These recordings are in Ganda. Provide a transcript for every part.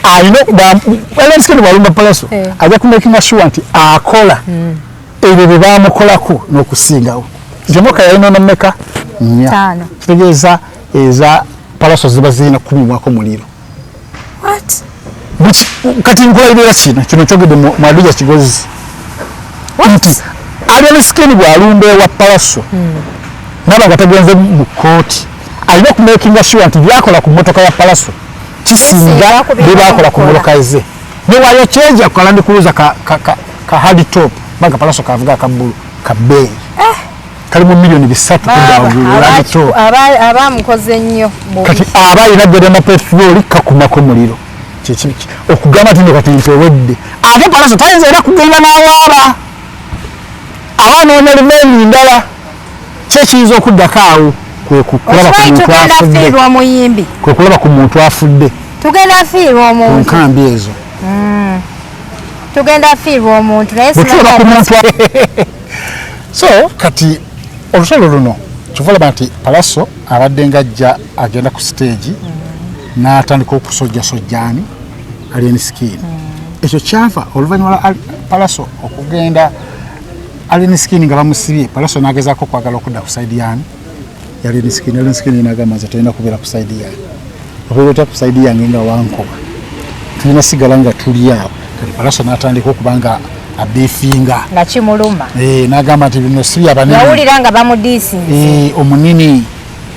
Alina Alien Skin bwalumba Palaso, ajja kumakinga sure nti akola ebyo bye bamukolako n'okusingawo. Nti emotoka yalina nomeka nnya. Ttaano. Kitegeeza eza Palaso ziba zirina kukumibwako muliro. What? Kati nkulabira kino kyogedde mu Aduja Kigozi nti Alien Skin bw'alumba ewa Palaso naba nga tagenze mu kkooti, alina okumakinga sure nti byakola ku mmotoka ya Palaso kisinga Kisinga ku bye bye bakola ku bamukola. mmotoka ze. Newaayo kyeja ku Land Cruiser ka hard top, banga Palaso kavuga akabbulu ka bbeeyi kali mu miliyoni 3 kudda waggulu, Land top. Abamukoze nnyo bubi. Kati aba alina genda petroli kakumako muliro. Okugamba nti no kati mpewedde, ate Palaso tayinza era kugenda n'awaaba, aba anoonya revenge ndala. Kyekiyinza okuddako awo kwe kulaba ku Okimanyi muntu tugenda afudde. fiirwa omuyimbi. Kwe kulaba ku muntu afudde. Tugenda fiirwa Ku omuntu. nkambi ezo. Tugenda fiirwa omuntu, naye Bwe tulaba ku simanyi. muntu. So kati olutalo luno, kyova olaba nti Palaso abadde ng'ajja agenda ku stage n'atandika okusojjasojjaani Alien Skin. Ekyo kyava oluvannyuma lwa Palaso okugenda, Alien Skin nga bamusibye, Palaso n'agezaako okwagala okudda ku side yaani ya Alien Skin. Alien Skin n'agamba, "Nze tolina kubeera ku side yange, obeera otya ku side yange nga wankoba? Tulina sigala nga tuli awo." Kati Palaso n'atandika okuba nga abeefinga. Nga kimuluma. N'agamba nti bino si byabanene. Yawulira nga bamudiisinze. Omunene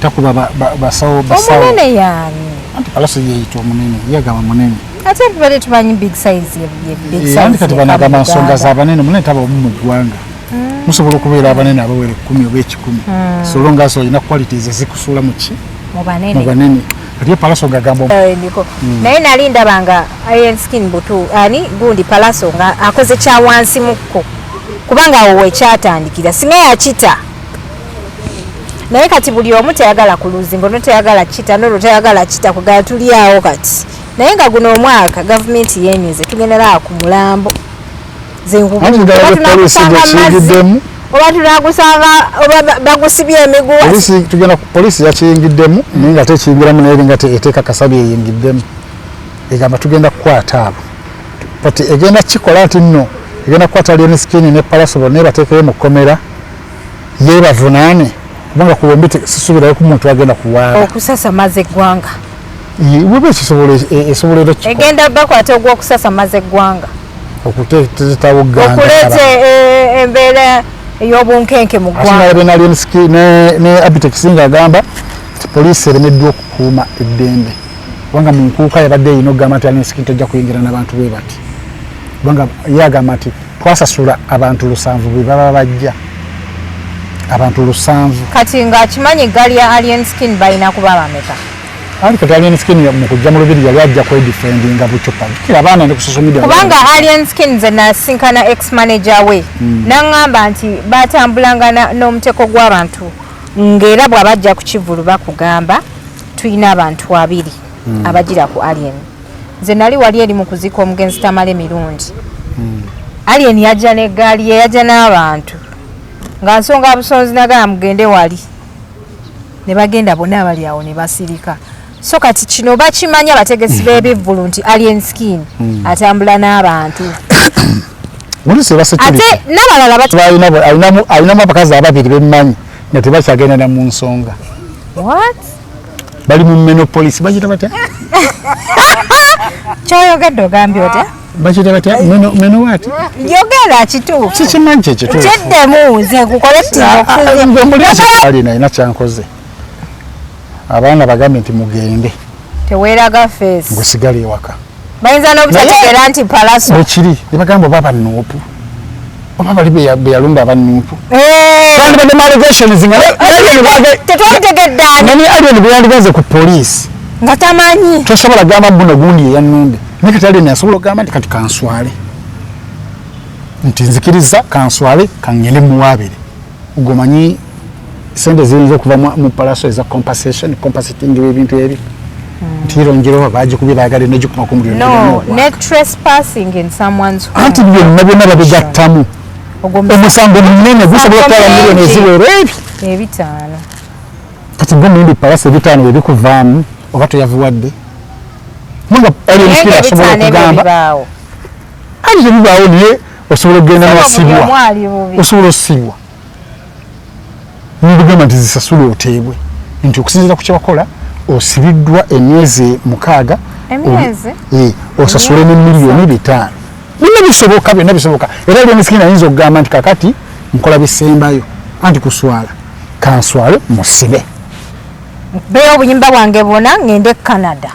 takuba basawo basawo. Omunene yaani? Anti Palaso yeyita omunene, yagamba munene. Ate tubadde tumanyi big size ye big size Anti kati yekka banagamba mu nsonga Uganda. z'abanene, munene taba omu mu ggwanga. Musobola okubeera abanene abawera 10 oba 100, so long as olina qualities ezikusuula mu ki? Mu Mu banene. banene. Kati ye Palaso ngagamba Ndiko naye nali ndaba nga Alien Skin butu ani gundi Palaso nga akoze kya wansi mukko, kubanga awo wekyatandikira singa yakita. Naye kati buli omu tayagala kuluzinga, ono tayagala kita, nono tayagala kita, kugala tuli awo kati. Naye nga guno omwaka gavumenti yenyweze, tugenda laba ku mulambo. Ze Anti nkubuulira, ndaba oba poliisi tunagusanga mu mazzi, gyekiyingiddemu. oba tunagusanga oba bagusibye emiguwa. Polisi, tugenda polisi yakiyingiddemu, naye nga tekiyingiramu, naye nga eteeka kasabi eyingiddemu, egamba tugenda kukwata abo. But egenda kikola nti nno egenda kukwata Alien Skin ne Palaso bonna ebateekeyo mu kkomera ye bavunaane, kubanga ku bombi sisuubirayo ku muntu agenda kuwaaba. Okusasamaza eggwanga. Weba ekisobola esobola era okukikola. Egenda bakwata ogw'okusasamaza eggwanga. Okuteetawo gganga. Okuleeta embeera ey'obunkenke mu Ate ggwanga. nalabye ne Alien Skin ne Abitex nga agamba nti poliisi eremeddwa okukuuma eddembe, kubanga mu nkuuka yabadde erina okugamba nti Alien Skin tojja kuyingira n'abantu bwe bati, kubanga ye agamba nti twasasula abantu 7 bwe baba bajja abantu 7. Kati ng'akimanyi eggaali ya Alien Skin balina kuba bameka? Ali kati Alien Skin mu kujja mu lubiri yali ajja kwedefendinga bucupa, jjukira abaana ne ku social media. Kubanga Alien Skin nze nasinkana ex manager we, naŋŋamba nti batambulanga n'omuteko gw'abantu, ng'era bw'abajja ku kivulu bakugamba tulina abantu 20 abagira ku Alien. Nze nali wali eri mu kuziika omugenzi Tamale Mirundi. Alien yajja n'eggaali ye, yajja n'abantu nga nsonga busonzi, nagamba mugende wali, ne bagenda bonna abali awo ne basirika. So kati kino bakimanyi abategesi b'ebivvulu nti Alien Skin atambula n'abantu. Poliisi eba security. Ate n'abalala Alinamu abakazi ababiri bemmanyi nga tebakyagenda na mu nsonga. What? Bali mu meno police, bagita batya? Kyoyogedde ogambye otya? Bakita batya? Meno, meno what? Yogera kituufu. Kikimanyi kyekituufu. Kiddemu nze nkukole. Alina alina kyankoze, abaana bagambye nti mugende. Teweeraga face. Ngusigale ewaka. Bayinza n'obutategeera nti Palaso. Bwekiri nebagamba oba banuupu oba bali beyalumba abanuupu bandibadde mu allegations nga Tetwabitegedde ani. Nga ne Alien bwe yandigenze ku poliisi nga tamanyi. Tosobola gamba buno gundi eyannumbe, naye kati Alien asobola okugamba nti kati kanswale, nti nzikiriza kanswale kangende muwaabire. Gomanyi sente ziyinza okuva mu Palaso eza compensation, compensating ebintu ebyo, nti irongereho bagikubye bagale negikuma ku muliro. No, ne trespassing in someone's home. Anti byonna byonna babigattamu. Ogwo omusango munene gusobola okutwala miliyoni mingi. Eziwera ebyo. Kubanga Alien Skin asobola okugamba ali tebibaawo, naye osobola okugenda n'osibwa, osobola osibwa nibugamba nti zisasule oteebwe, nti okusinziira ku kyebakola osibiddwa emyezi 6, osasule ne 5,000,000. Byonna bisoboka, byonna bisoboka. Era Alien Skin ayinza okugamba nti kakati nkola bisembayo, anti kuswala kanswale musibe mbeyo obuyimba bwange bwona ngende Canada,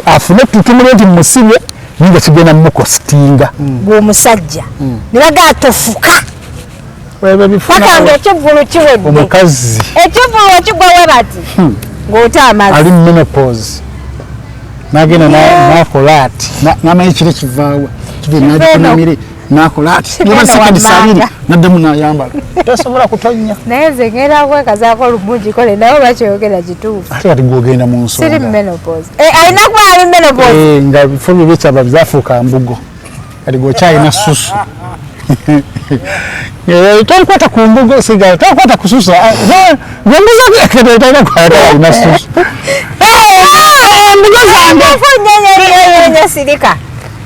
afune tutumule nti musibye ninga kigenda mukostinga gwomusajja ne tofuka paka nga ekivvulu kiwedde, omukazi ekivvulu kigwa we bati ng'ota amazzi ali menopause nagenda nakola ati namanyi kiri kivaawa kive nakola ati niba naddamu nayambala tasobola kutonya. Naye nze ngenda kwekazaako lumungi kole naye bakyogera kituufu. Ate kati gwogenda mu nsonga siri menopause, alina kuba ali menopause nga bifo bye byekyaaba byafuuka mbugo, kati gwokyalina susu tonkwata ku mbugo sigala tonkwata ku susu alina susu embugo zange sirika.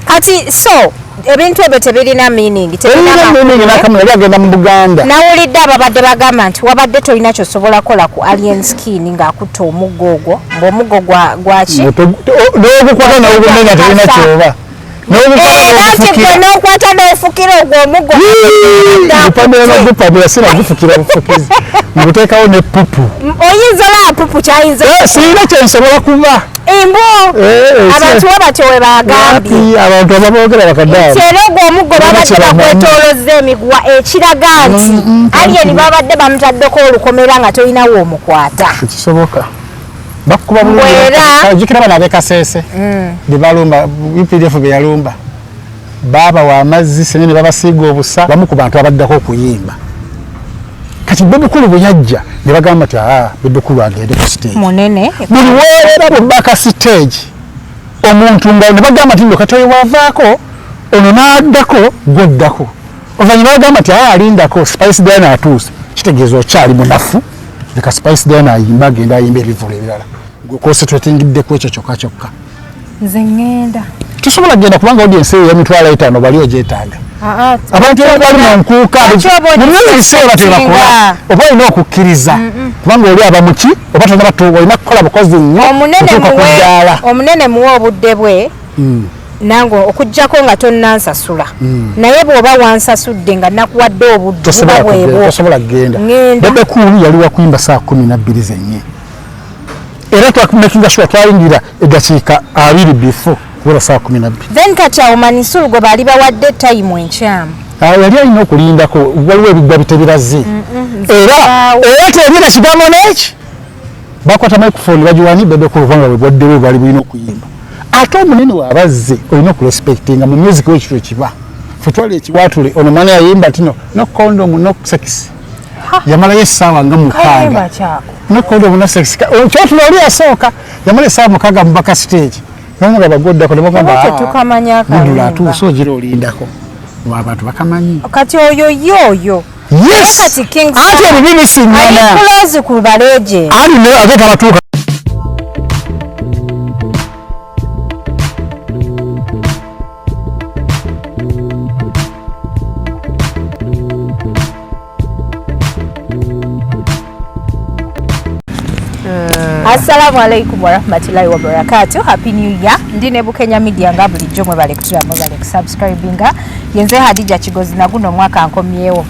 Kati so ebintu ebyo tebirina meaning, tebirina agenda mu Buganda. Nawulidde ababadde bagamba nti wabadde tolina kyosobola kola ku Alien Skin ng'akutta omuggo ogwo, ng'omuggo gwaki n'ogukwata n'ogumenya tolina kyoba n'okwata n'ofukira ogwo omuggo gupamira sina gufukira bufukizi nguteekawo ne pupu. Oyinza olaba pupu kyayinza sirina kyensobola kuba embu abantu batyo we bagambye abantu ababoogera bakadde era ogwo omuggo babadde bakwetoolozza emiguwa ekiraga nti Alien babadde bamutaddeko olukomera nga tolinawo omukwata. Kisoboka bakuba bulungi. Jjukira bano ab'e Kasese be balumba UPDF be yalumba baabawa amazzi senene babasiiga obusa, bamu ku bantu abaddako okuyimba. Kati Bebe Cool bwe yajja ne bagamba nti Bebe Cool agende ku stage munene buli weera bwe baka stage omuntu nga ne bagamba nti ndo kati oyo wavaako ono n'addako gwoddako, oluvannyuma bagamba nti alindako Spice Diana atuuse, kitegeeza okyali munafu, leka Spice Diana ayimba agenda ayimba ebivvulu ebirala, gwe concentratingiddeko ekyo kyokka kyokka. Nze ŋŋenda tosobola kugenda kubanga audience eyo 5,000 bali ogyetaaga. Abantu bali mu nkuuka mu biseera tebakola, oba olina okukkiriza kubanga oli aba muki oba tonna olina kukola bukozi nnyo okutuuka ku ddaala. Omunene muwe obudde bwe nange okuggyako nga tonnansasula, naye bw'oba wansasudde nga nakuwadde obudde buba bwebwo tosobola kugenda. Bebe Cool yali wakuyimba 12:00 zennyini, era twamakinga sure twayingira eddakiika 20 before kuwera 12:00. Then kati awo Manisulu gwe baali bawadde tayimu enkyamu yali alina okulindako, waliwo ebiggwa bitebiraze era terina kigambo n'eki bakwata microphone bagiwani Bebe Cool kubanga bwe bwaddewo bwali bulina okuyimba. Ate omunene waabazze olina okurespectinga mu music w'ekitwe kiba ffe twali ekiwaatule ono mwana yayimba nti no condom no sex, yamalayo essaawa nga 6 no condom no sex, kyotula oli yasooka yamala essaawa 6 mu baka stage namugamba bagoddako ne bagamba mudula atuuse ogira olindako abantu bakamanyi. Kati oyo yoyo yes ate ebibi bisiŋŋana ali close ku baleje ali ate tabatuuka. Assalamu alaikum warahmatullahi wabarakatuh. Happy New Year. Ndi ne Bukenya Media nga bulijjo mwebale kutula mwebale kusubscribinga. Yenze Hadija Kigozi na guno omwaka nkomyewo.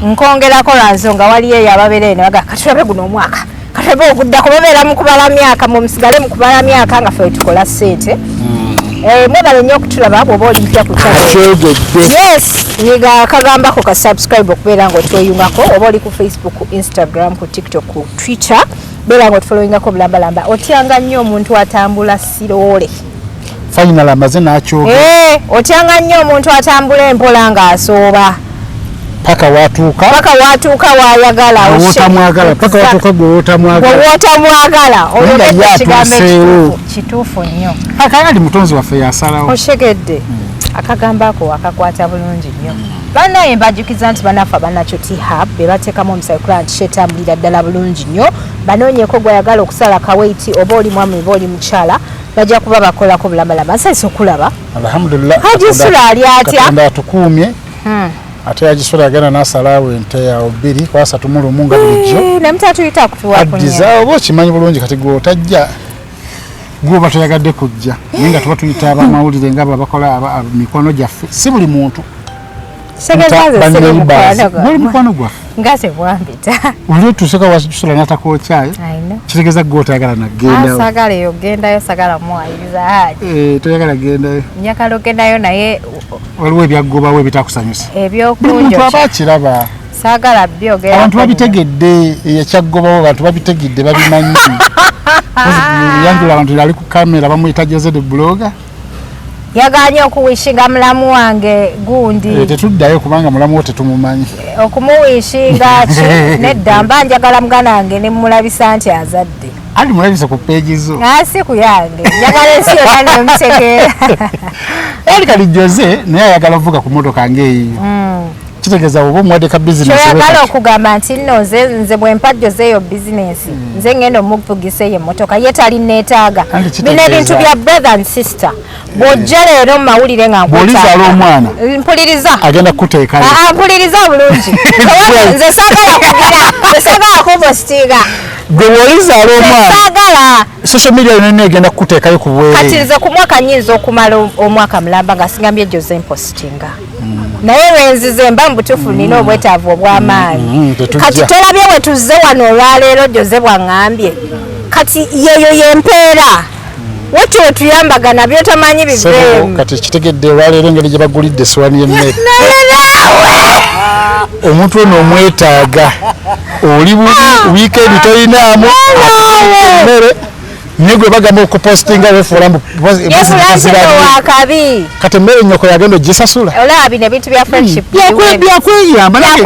Nkongerako lwansonga waliyo eyo ababeera eno baga katulabe guno omwaka. Katulabe oguddako babeera mu kubala myaka mu musigale mu kubala myaka nga ffe tukola ssente. Mwebale nnyo okutulaba bw'oba oli mpya ku channel. Yes, nyiga akagambako ka subscribe okubeera ng'otweyungako oba oli ku Facebook, ku Instagram, ku TikTok, ku Twitter. Beera ng'otufollowingako bulambalamba. Otyanga nnyo omuntu atambula siroole. Final amaze n'akyogera. Otyanga nnyo omuntu atambula empola ng'asooba. Paka watuuka. Paka watuuka wayagala. Wotamwagala. Paka watuuka gwe wotamwagala. Gwe wotamwagala. Oyogedde ekigambo ekituufu. Kituufu nnyo. Akayali mutonzi waffe yasalawo. Oshegedde. Akagambo ako akakwata bulungi nnyo. Bannaye mbajjukiza nti bannaffe abannakyo T-Hub be bateekamu omusayi kulaba nti kyetambulira ddala bulungi nnyo. Banoonyeeko gw'oyagala okusala kaweiti oba oli mwami oba oli mukyala. Bajja kuba bakolako bulamalama. Nsanyuse okulaba. Alhamdulillah. Haji Sula ali atya? Katonda atukuumye. Ate Haji Sula yagenda n'asalaawo ente awo 231 nga bulijjo. Naye tuyita kutuwa Addiza oba okimanyi bulungi kati gwe otajja, gwoba toyagadde kujja, naye nga tuba tuyita abamawulire nga abakola mikono gyaffe, si buli muntu. Buli mukwano gwaffe nga tebwambita. Oli otuuseka wasula n'atakookyayo, kitegeeza gwe otayagala nagendayo. Sagala eyo gendayo, sagala muwayiriza Haji. Toyagala gendayo. Njagala ogendayo naye waliwo ebyaggobawo ebitakusanyusa. Ebyokunjokya. Buli muntu aba akiraba. Saagala byogera. Abantu babitegedde, ekyaggobawo abantu babitegedde, babimanyi. Yanjula abantu ali ku kamera bamuyita Jose the Blogger. Yaganye okuwishinga mulamu wange gundi. Tetuddayo kubanga mulamu wo tetumumanyi. Okumuwishinga ki nedda, mba njagala muganda wange ne mmulabisa nti azadde. Ali mulabise ku peegi zo. Si ku yange. Njagala ensi yonna nemutegeera. Ali kali Jose naye ayagala ovuga ku mmotoka ng'eyiyo. Kitegeeza oba omuwadde ka bizinesi. Kyoyagala okugamba nti nno nze bwe mpa Jose eyo bizinesi, nze ngenda omuvugisa eyo emmotoka ye tali neetaaga. Bino ebintu bya brother and sister. Bw'ojja leero mu mawulire nga nkutaala omwana. Mpuliriza. Agenda kukuteekayo. Mpuliriza bulungi. Nze saagala kugira, nze saagala kupositinga. Gwe bw'olizaala omwana. Saagala. Social media yonna egenda kukuteekayo ku bwereere. Kati nze ku mwaka nnyinza okumala omwaka mulamba nga sigambye Jose mpositinga. Naye lwenzize mba mu butuufu nina obwetaavu obw'amaanyi. Kati tolabye bwe tuzze wano olwaleero Jose bw'aŋŋambye. Kati yeeyo y'empeera. Wetyo wetuyambagana by'otamanyi biveemu. Kati kitegedde olwaleero engeri gye bagulidde essowaani y'emmere. Naye naawe! Omuntu ono omwetaaga. Oli bubi, wiikendi tolinaamu emmere. Naye gwe bagamba okupositinga weefuula mbu wakabi. Kati emmere nnyoko yagenda ogisasula. Olaba bino ebintu bya friendship. Byakweyamba nange.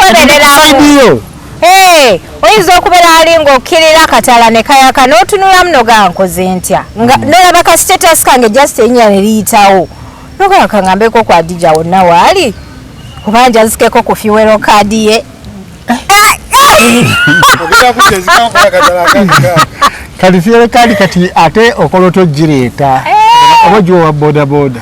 Oyinza okubeera ali ng'okkirira akatala ne kayaka n'otunula muno ga nkoze ntya. N'olaba ka status kange just erinnya ne liyitawo. N'ogamba kangambeko ku Hadija wonna waali. Oba njazikeko ku fuel card ye. Kati fuel card kati ate okola otya ogireeta? Oba ogiwa boda boda?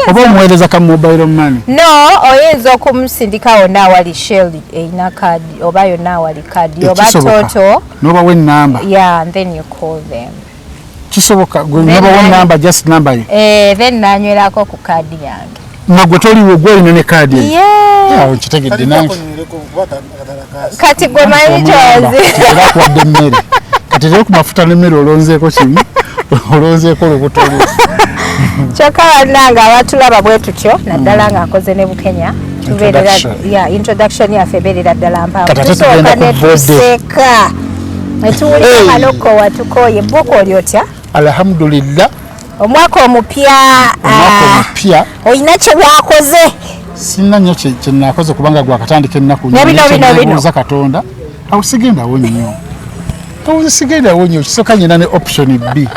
Oba omuweereza ka mobile money? No, oyinza okumusindika wonna awali Shell erina card oba yonna awali card oba Toto. N'obawa ennamba. Yeah, and then you call them. Kisoboka gwe n'obawa ennamba, just number ye. Then nanywerako ku card yange. Nga gwe toliwo gwe olina ne card ye. Awo nkitegedde nange. Kati gwe manyi kyozi. Era akuwadde emmere. Kati leero ku mafuta n'emmere olonzeeko kimu, olonzeeko olubuto lwo. Kyokka bannange abatulaba bwe tutyo naddala nga nkoze ne Bukenya, introduction yaffe ebeerera ddala mpanvu. Tusooka ne tuseka ne tuwulira kaloko watukoye. Bbuuka oli otya? Alhamdulillah. Omwaka omupya. Omwaka omupya. Olina kye wakoze? Sirina nnyo kye nakoze kubanga gwakatandika ennaku nnyingi. Katonda awo sigendawo nnyo. Awo sigendawo nnyo. Kisooka nnyina ne option B.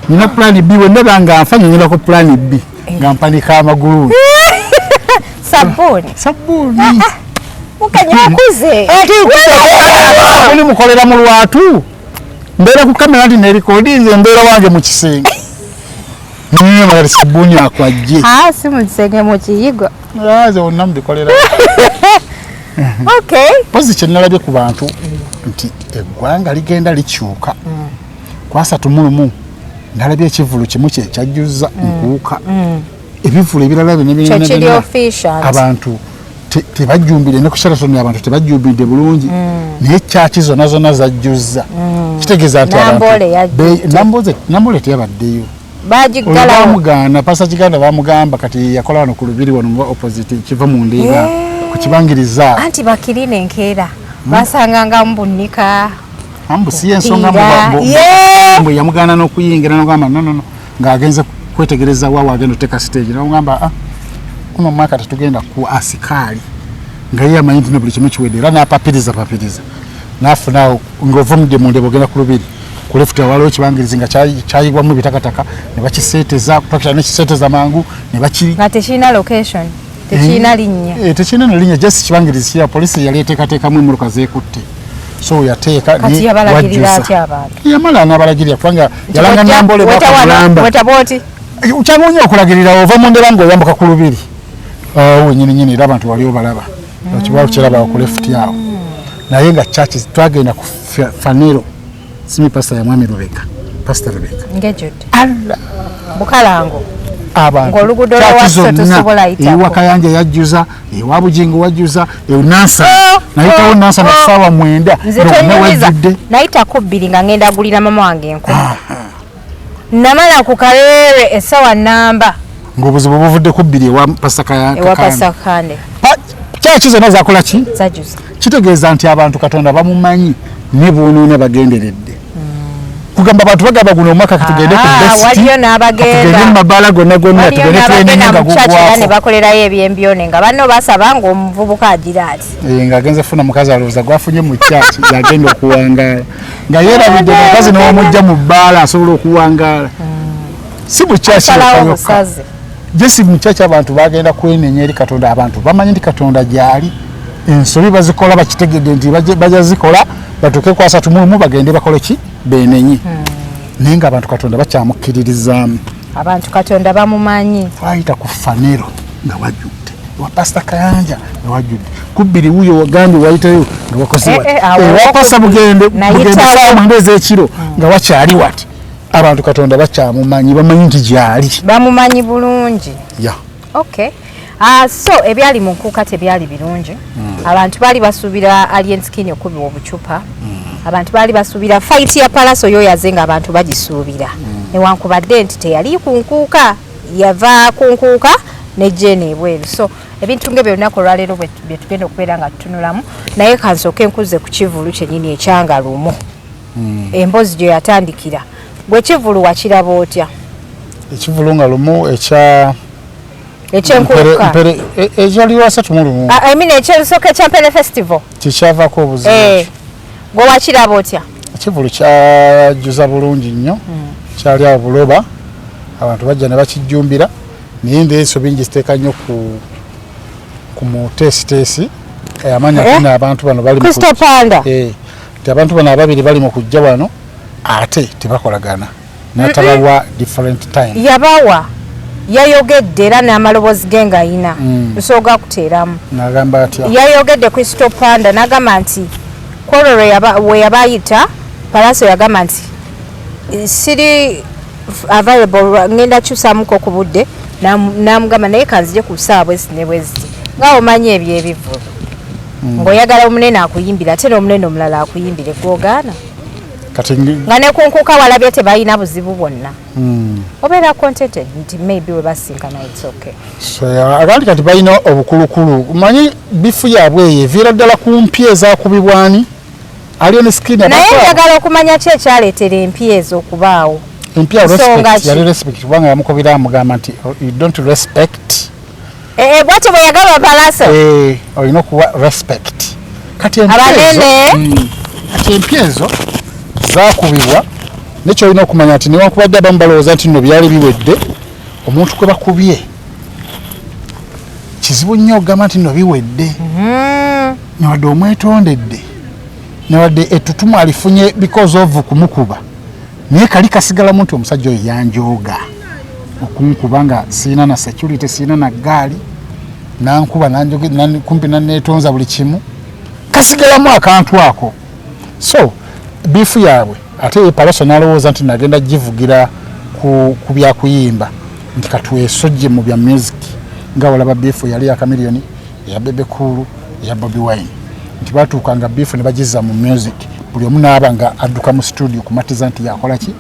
Nina plan B bwe ndaba nga nfa nnyinako plan B nga mpanika amagulu. Sabbuuni. Sabbuuni. Mukenya akuze. Ate oli mukolera mu lwatu. Mbeera ku kamera nti neerikodinze mbeera wange mu kisenge. Nnyo nga sabbuuni akwajje. Si mu kisenge mu kiyigo. Nze wonna mubikolera. Okay. Mpozi kye nalabye ku bantu nti eggwanga ligenda likyuka. Ku 31 nalabye ekivvulu kimu kye kyajjuzza nkuuka. Ebivvulu ebirala bino kiri official. Abantu tebajjumbidde ne ku Sheraton abantu tebajjumbidde bulungi. Naye kyaki zonna zonna zajjuzza. Kitegeeza nti abantu Namboole teyabaddeyo. Bagiggalawo. Bamugaana, Pastor Kiganda bamugamba kati yakola wano ku lubiri wano nga opposite kiva mu ndeega ku kibangiriza. Anti bakirina enkeera basanganga mbunika. Ambu si ensonga mbu yamugaana n'okuyingira n'ogamba no no no ng'agenze kwetegereza waawo agenda oteeka stage n'ogamba kuno mwaka tetugenda ku asikaali nga ye amanyi nti buli kimu kiwedde era n'apapiriza papiriza n'afuna ng'ova mudde mu ndeeba ogenda ku lubiri. Ku left waliwo ekibangirizi nga kyayigwamu ebitakataka ne bakiseeteza pakita nekiseeteza mangu ne baki nga tekirina location, tekirina linnya. Tekirina na linnya, just kibangirizi kya poliisi yali eteekateekamu emmotoka zeekutte. So yateeka Kati yabalagirira atya abantu? Yamala n'abalagirira kubanga yalanga Nambole bakamulamba. Kyangu nnyo okulagirira, ova mu ndera ng'oyambuka ku lubiri wenyini nyini, era abantu wali obalaba okiba kiraba ku left awo. Naye nga church twagenda ku Fanero, simi pastor ya Mwami Rubeka, Pastor Rubeka ngejudde Allah Bukalango abantu ng'oluguudo lwa Wakiso tosobola yitako. Ewa Kayanja yajjuza, ewa Bujingo wajjuza, ewa Nansa nayitawo Nansa na ssaawa 9 Nze tonyumiza, nayitako 2 nga ngenda gulira mama wange enkoko. Namala ku Kalerwe essaawa 9 ng'obuzibu buvudde ku 2 ewa Pastor Kayanja. Ewa Pastor Kayanja. Church zonna zakola ki? Zajjuza. Kitegeeza nti abantu Katonda bamumanyi ne bwonoona bagenderedde. Kugamba abantu bagamba guno omwaka katugende ku best. Waliyo n'abagenda. Tugende mu mabaala gonna gonna, tugende twenenye nga gugwako. Ne bakolerayo ebyembyone nga banno basaba ng'omuvubuka agira ati. Ng'agenze funa mukazi alowooza gwafunye mu church yagenda okuwangaala. Nga yeerabidde omukazi n'omujja mu bbaala asobola okuwangaala. Si mu church yokka. Jesi mu church abantu bagenda kwenenya eri Katonda, abantu bamanyi nti Katonda gy'ali. Ensobi bazikola bakitegedde nti bajja zikola batuuke ku 31 bagende bakole ki? Beenenye. Naye ng'abantu Katonda bakyamukkiririzaamu. Abantu Katonda bamumanyi. Twayita ku Fanero nga wajjudde, ewa Pastor Kayanja nga wajjudde, ku 2 wuyo wagambye wayitayo nga wakoze wati, ewa Pastor Bugende ssaawa 9 ez'ekiro nga wakyali wati. Abantu Katonda bakyamumanyi, bamanyi nti gy'ali. Bamumanyi bulungi. Yeah. Okay. So ebyali mu nkuuka tebyali birungi. Abantu baali basuubira Alien Skin okubibwa obucupa. Abantu baali basuubira fight ya Palaso yo yaze nga abantu bagisuubira. Newankubadde nti teyali ku nkuuka, yava ku nkuuka ne Jane ebweru. So ebintu ng'ebyo olunaku olwaleero bye tugenda okubeera nga tutunulamu, naye kansooke nkuze ku kivvulu kyennyini ekyanga lumu. Emboozi gye yatandikira. Gwe kivvulu wakiraba otya? Ekivvulu nga lumu ekya ekyenkuuka. Ekyali lwa 31. I mean ekyensooka ekya Mpere Festival. Kikyavaako obuzibu. Gwe wakiraba otya? Ekivvulu kyajjuza bulungi nnyo. Kyali awo Buloba, abantu bajja ne bakijjumbira, naye ensobi ngiziteeka nnyo ku muteesiteesi amanya nti abantu bano bali Crystal Panda. Nti abantu bano ababiri bali mu kujja wano ate tebakolagana. N'atabawa different time. Yabawa, yayogedde era n'amaloboozi ge ng'ayina. Nsooka kuteeramu. N'agamba atya? Yayogedde Crystal Panda n'agamba nti kwolwo we yabayita Palaso yagamba nti siri available, ngenda kyusamuko ku budde, n'amugamba naye kanzije ku ssaawa bwe ziti ne bwe ziti. Nga omanyi ebyo ebivvulu. Ng'oyagala omunene akuyimbira ate n'omunene omulala akuyimbire gw'ogaana. Nga ne ku nkuuka walabye tebalina buzibu bwonna. Obeera contented nti maybe we basinkana it's okay. So abandi kati balina obukulukulu. Omanyi bifu yaabwe eyo eviira ddala ku mpi ezaakubibwani Alien Skin. Naye njagala okumanya ki ekyaleetera empi ezo okubaawo. Empi ya respect, yali respect kubanga yamukubira amugamba nti you don't respect. Bw'atyo bwe yagamba Palaso. Olina okuwa respect. Kati empi ezo zaakubibwa, nekyolina okumanya nti newankubadde abamu balowooza nti nno byali biwedde, omuntu gwe bakubye kizibu nnyo okugamba nti nno biwedde. Newadde omwetondedde, newadde ettutumu alifunye because of kumukuba, naye kali kasigalamu nti omusajja oyo yanjooga okunkuba nga sirina na security, sirina na ggaali, nankuba kumpi naneetonza buli kimu, kasigalamu akantu ako. So biifu yaabwe ate ye Palaso n'alowooza nti nagenda givugira ku byakuyimba nti katwesojje mu bya music, nga walaba biifu yali ya Chameleone, eya Bebe Cool, eya Bobi Wine, nti batuukanga biifu ne bagizza mu music, buli omu n'aba nga adduka mu studio kumatiza nti yakola ki,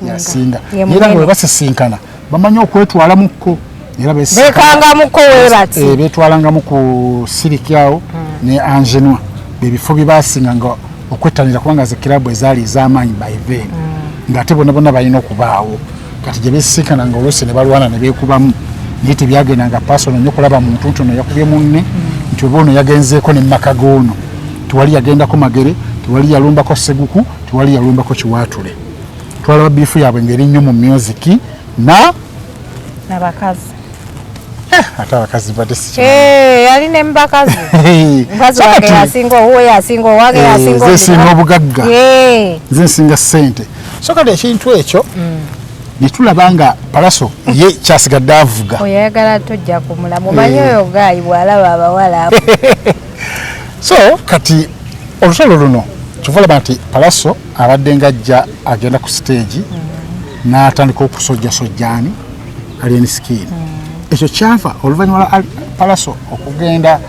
yasinga. Era nga bwe basisinkana bamanyi okwetwalamukko, era bekangamuko we bati beetwalangamu ku siriki awo ne Angenoi, bebifo bye basinganga okwettanira kubanga ze kirabu ezaali ez'amaanyi by then, ng'ate bonna bonna balina okubaawo. Kati gye beesisinkananga oluusi ne balwana ne beekubamu, naye tebyagendanga personal nnyo kulaba muntu nti ono yakubye munne, nti oba ono yagenzeeko ne maka g'ono, tewali yagendako Magere, tewali yalumbako Seguku, tewali yalumbako Kiwaatule. Twalaba biifu yaabwe ng'eri nnyo mu music na n'abakazi. Ate abakazi badde si yali ne mubakazi mukazi wange yasinga owuwe, yasinga owange, yasinga. Nze nsinga obugagga, nze nsinga ssente. So kati ekintu ekyo ne tulaba nga Palaso ye kyasigadde avuga. Oyagala tojja kumulamu, omanyi oyo guy bw'alaba abawala abo. So kati olutalo luno kyova olaba nti Palaso abadde nga ajja agenda ku stage n'atandika okusojjasojja ani? Alien Skin. Ekyo kyava oluvannyuma lwa Palaso okugenda,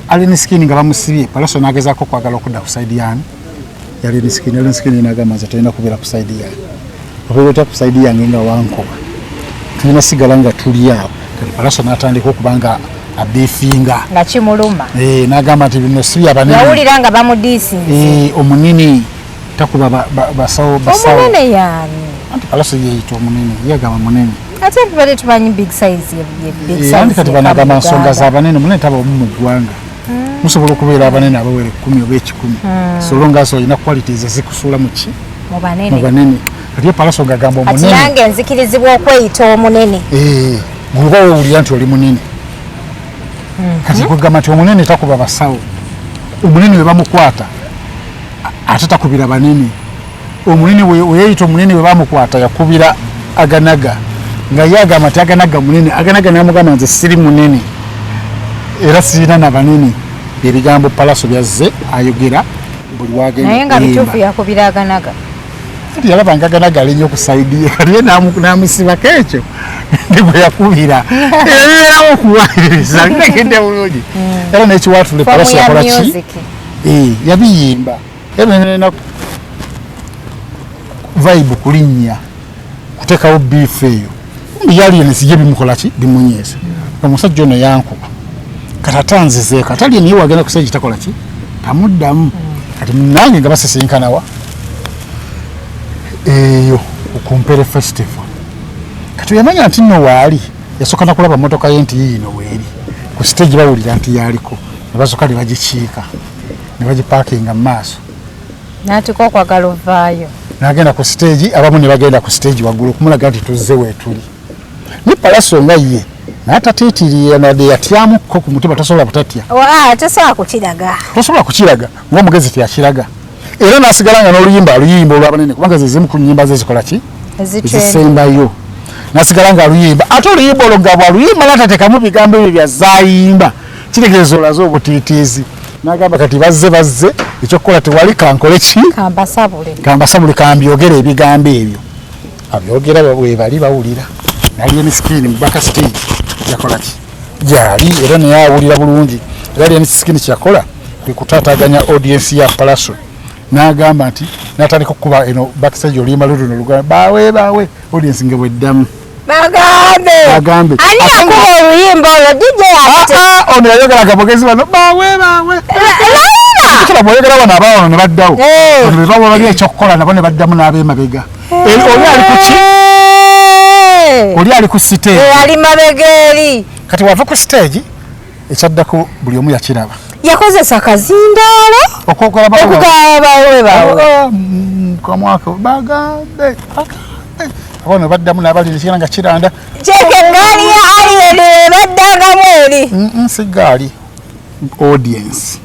Alien Skin nga bamusibye, Palaso n'agezaako okwagala okudda ku side yani? Ya Alien Skin. Alien Skin n'agamba, nze tolina kubeera ku side yange, obeera otya ku side yange nga wankuba? Tulina sigala nga tuli awo. Kati Palaso n'atandika okuba nga abeefinga. Nga kimuluma. N'agamba nti bino si byabanene. Yawulira nga bamudiisinze. Omunene takuba basawo basawo. Omunene yaani? Anti Palaso yeeyita omunene, ye agamba munene. Ate tubadde tumanyi big size ye big size. Anti kati yekka mu banagamba nsonga Uganda. z'abanene. Munene taba omu mu ggwanga, musobola okubeera abanene abawera 10 oba 100, so long as olina qualities ezikusuula mu ki? Mu Mu banene. banene. Kati ye Palaso ngagamba kati omunene nange nzikirizibwa okweyita omunene. Gwe wewulira nti oli munene. Kati kugamba nti omunene takuba basawo, omunene we bamukwata ate takubira banene. Omunene weyeyita omunene, we bamukwata yakubira Aganaga, nga ye agamba nti Aganaga munene. Aganaga namugamba, nze siri munene era sirina na banene. Ebigambo Palaso byazze ayogera buli wagenda Naye nga okuyimba. bituufu, yakubira Aganaga? Kati yalaba nga Aganaga alinnya ku side ye, kati ye n'amusibako ekyo ne bwe yakubira ebeerawo okuwaliriza bitegedde bulungi. Era n'ekiwaatule Fomu Palaso ya yakola ki? music. Yabiyimba era nena vibe kulinnya kuteekawo beef eyo yali ensije bimukola ki? Bimunyiiza. Omusajja ono yankuba, kati ate anzizeeko, ate ali niye wagenda ku stage takola ki? Tamuddamu. Kati nange nga basisinkanawa eyo ku Mpere Festival, kati yamanya nti nno waali yasooka nakulaba motoka ye nti yiino weeri ku stage, bawulira nti yaliko, ne basooka ne bagikiika ne bagipaakinga mu maaso. N'atuka okwagala ovaayo. N'agenda ku stage, abamu ne bagenda ku stage waggulu okumulaga nti tuzze weetuli. Ne Palaso nga ye n'atatiitirira nadde yatyamukko ku mutima, tasobola butatya. Tosobola kukiraga. Tosobola kukiraga ng'omugezi teyakiraga, era n'asigala nga n'oluyimba aluyimba olw'abanene, kubanga ze zimu ku nnyimba ze zikola ki? Ezisembayo. Ezisembayo. N'asigala ng'aluyimba, ate oluyimba olwo nga bw'aluyimba n'atateekamu bigambo ebyo byazaayimba, kitegeeza olaze obutiitiizi. N'agamba kati bazze bazze, ekyokukola tewali, kankole ki? Kambasabule. Kambasabule, kambyogere ebigambo ebyo. Abyogera bwe bali bawulira nali emisikini mu back stage yakola ki? Gyali era naye awulira bulungi. Era ali emisikini kyeyakola kwe kutaataganya audience ya Palaso, n'agamba nti n'atandika okukuba eno backstage oluyimba lwe luno lugamba bawe bawe, audience nga bweddamu. Bagambe. Bagambe. Ani Ate yakuba oluyimba olwo? DJ ate. Ah, ono yayogeraga bogezi bano bawe bawe. Kira bw'oyogera bano abawano ne baddawo. Bano be bawa bali ekyokukola nabo ne baddamu n'ab'emabega. Oli ali ku ki? Oli ali ku stage. Ali mabega eri. Kati wava ku stage, ekyaddako buli omu yakiraba. Yakozesa kazindaalo okwogera bawe. Okugaba bawe bawe. Ah, kamwako bagambe bagambe, abano baddamu n'abali nekigenda nga kiranda. Kyeke egaali ya Alien baddangamu eri. Si gaali, audience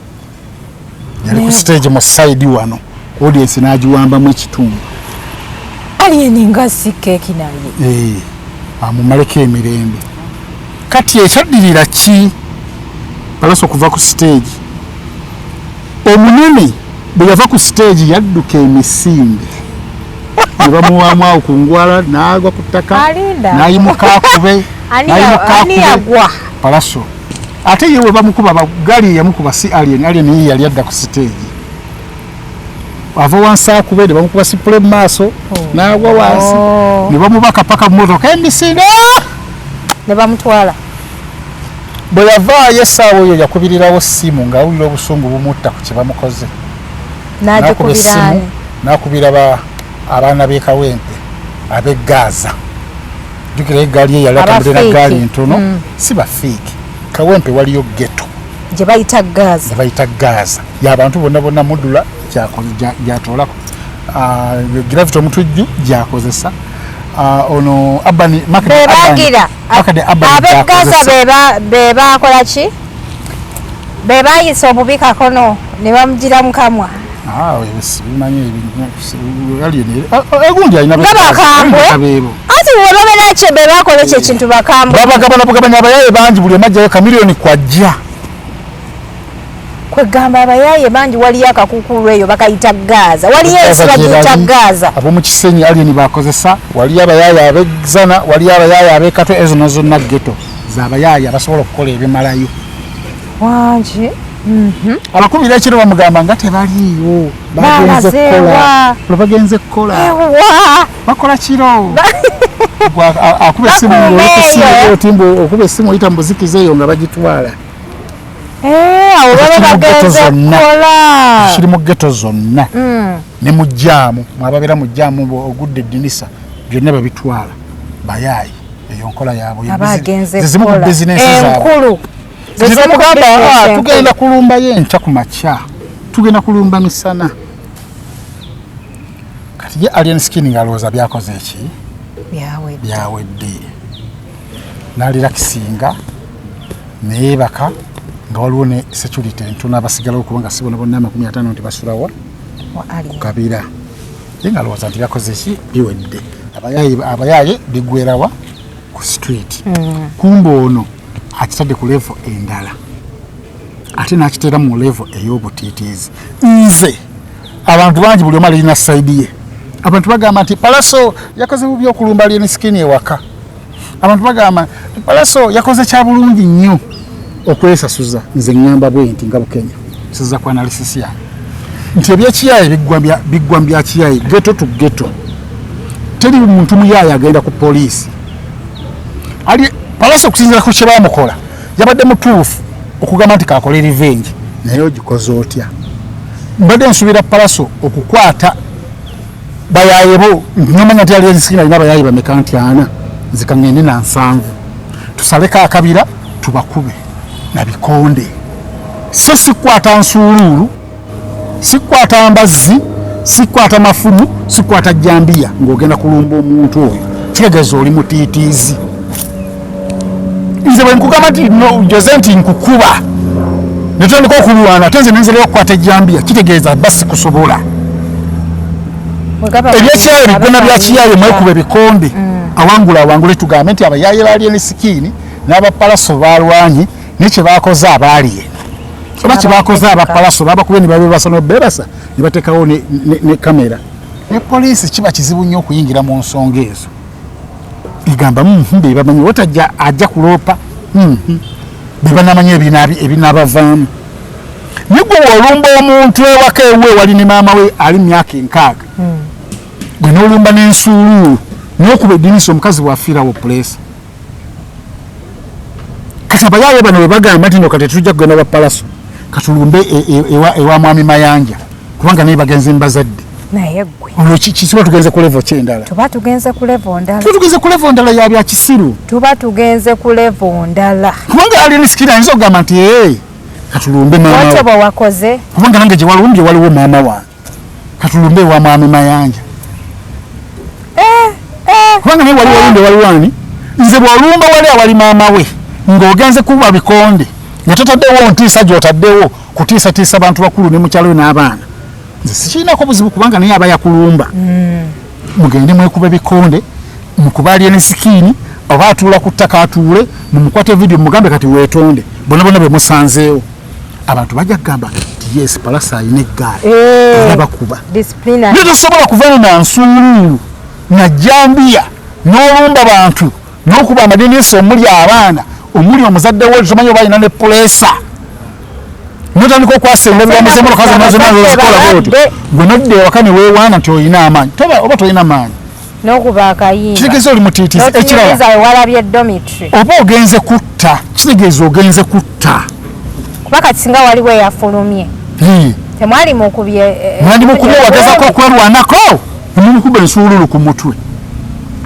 yali ku stage mu side wano, audience n'agiwambamu ekitundu. Alien nga si keeki naye. Amumaleko emirembe. Kati ekyaddirira ki? Palaso okuva ku stage, omunene bwe yava ku stage yadduka emisinde ne bamuwaamu awo ku ngwala n'agwa ku ttaka. Alinda. N'ayimuka akube. N'ayimuka Ani akube. yagwa? Palaso. Ate ye we bamukuba gaali yamukuba si Alien. Alien ye yali adda ku stage, ava wansi akube ne bamukuba sipule mu maaso n'agwa wansi. Oh. Ne bamubaka paka mu motoka emisinde. Ne bamutwala. Bwe yavaayo essaawa eyo yakubirirawo simu ng'awulira obusungu bumutta ku kye bamukoze. N'akuba N'agikubira essimu ani? n'akubira abaana b'e Kawempe ab'e Gaza. Jjukira eggaali ye yali atambulira Abafiiki. gaali ntono. Si bafiiki, Kawempe waliyo ghetto gye bayita Gaza. Gye bayita Gaza, y'abantu bonna bonna mudula gyatoolako. Ah, Gravity Omutujju gyakozesa. Ono Abani bebagira ab'e Gaza bebakola ki? Bebayisa obubi kakono ne bamugira mukamwa. Egundi alina nga bakambwe, anti webabeera kye bebakola ekyo ekintu, bakambwe. Babagabana bugabanya abayaye bangi, buli omu ajjayo kamiliyoni kwajja. Kwegamba abayaye bangi. Waliyo akakuukulu eyo bakayita Gaza, waliyo ensi bagiyita Gaza. Ab'omu Kisenyi Alien bakozesa, waliyo abayaye ab'Ezana, waliyo abayaye ab'Ekatwe. Ezo nazo zonna ghetto z'abayaye abasobola okukola ebimalayo. Wangi. Abakubira ekiro bamugamba nga tebaliiwo, bagenze Balazeewa. kukola, olwo bagenze kukola. Ewa. Bakola kiro. Akuba esimu Bakuuma ng'oli eyo. oti mbu okuba esimu oyita mu buzikiza eyo nga bagitwala. Eh, awo baba Kiri mu ghetto bagenze zonna. kukola. Kiri mu ghetto zonna ne mu jam, mwababeera mu jam, ogudde eddinisa, byonna babitwala bayaayi. Eyo nkola yaabwe. Aba agenze Zizimu ku kukola bizinensi zaabwe. Enkulu. Ze zimu ku Tebamugamba, bizinensi "Ah, enkulu." tugenda kulumbayo enkya ku makya, tugenda kulumba misana." Kati ye Alien Skin ng'alowooza byakoze eki? Byawedde. Byawedde. N'alirakisinga neyeebaka nga waliwo ne security entono abasigalawo, kubanga si bona bonna 50 nti basulawa Wa Alien. kabira. Ye ng'alowooza nti byakoze ki? Biwedde. Abayaaye bigwerawa ku street. Kumba ono akitadde ku level endala, ate n'akiteera mu level ey'obutiitiizi. Nze abantu bangi, buli omu alina side ye. Abantu bagamba nti Palaso yakoze bubi okulumba Alien Skin ewaka. Abantu bagamba nti Palaso yakoze kya bulungi nnyo okwesasuza. Nze ŋŋamba bwe nti nga Bukenya nsiza ku analysis yange nti ebyekiyaye biggwa mu byakiyaye, ghetto to ghetto. Teri muntu muyaaye agenda ku poliisi. Ali Palaso okusinziira ku kye baamukola yabadde mutuufu okugamba nti kakole revenge, naye ogikoze otya? Mbadde nsuubira Palaso okukwata bayaye bo, nomanya nti Alien Skin alina abayaye bameka, nti ana, nze kaŋŋende na 70, tusaleko akabira, tubakube na bikonde. So sikwata nsuuluulu, sikwata mbazzi, sikwata mafumu, sikwata jambiya ng'ogenda kulumba omuntu oyo, kitegeeza oli mutiitiizi. Nze bwe nkugamba nti no, Jose, nti nkukuba netutandika okulwana, ate nze nenzerayo okukwata ejambiya, kitegeeza ba sikusobola. Ebyekiyaye bigona byakiyaye, mwekuba ebikonde, awangula awangule. Tugambe nti abayaye ba Alien Skin n'Abapalaso balwanyi, naye kyebakoze abaaliye oba kyebakoze Abapalaso, babakubye ne babebasa nobebasa ne bateekawo ne kamera ne poliisi. Kiba kizibu nnyo okuyingira mu nsonga ezo. Egamba, bebamanyi otajja ajja kuloopa, bebanamanya ebinaabavaamu. Naye gwe wolumba omuntu ewaka ewe wali ne maama we ali mu myaka 60, gwe n'olumba n'ensuuluulu n'okuba eddirisa, omukazi bw'afiirawo puleesa. Kati abayaaye bano bwe bagamba nti no, kati tetujja kugenda wa Palaso, katulumbe ewa mwami Mayanja, kubanga naye bagenze mbazadde. Naye gwe. Olwo kisiba tugenze ku level kyendala. Tuba tugenze ku level ndala. Tuba tugenze ku level ndala ya bya kisiru. Tuba tugenze ku level ndala. Kubanga Alien Skin ayinza okugamba nti, "Ee, katulumbe maama Watyo we." bwe wakoze. Kubanga nange gye walumbye waliwo maama wange, katulumbe ewa mwami Mayanja, kubanga naye wali walumbye waliwo ani. Nze bw'olumba wali awali maama we ng'ogenze kuba bikonde nga totaddewo ntiisa gy'otaddewo kutiisatiisa bantu bakulu ne mukyalo we n'abaana, nze sikirinako buzibu, kubanga naye aba yakulumba. Mugende mwekuba ebikonde, mukuba Alien Skin, oba atuula ku ttaka atuule, mumukwate video, mugambe kati weetonde. Bonna bonna be musanzeewo, abantu bajja kugamba nti yes, Palasa alina eggaali era bakuba. Disciplinary. Naye tosobola kuvayo na nsuuluulu na jambiya n'olumba bantu n'okuba amadinisa omuli abaana, omuli omuzadde we, tomanyi oba alina ne puleesa, notandika okwasa endabirwamu z'emmotoka zonna zonna zozikola bwotyo, gwe nodda ewaka ne weewaana nti olina amaanyi. Oba tolina maanyi. N'okuba akayimba. Kitegeeza oli mutiitiizi. Ekirala, N'otunyumiza we walabye dormitory. Oba ogenze kutta, kitegeeza ogenze kutta. Kuba kati singa waliwo eyafulumye, temwali mukubye Mwandimukubye, wagezako okwerwanako, nemumukuba ensuululu ku mutwe.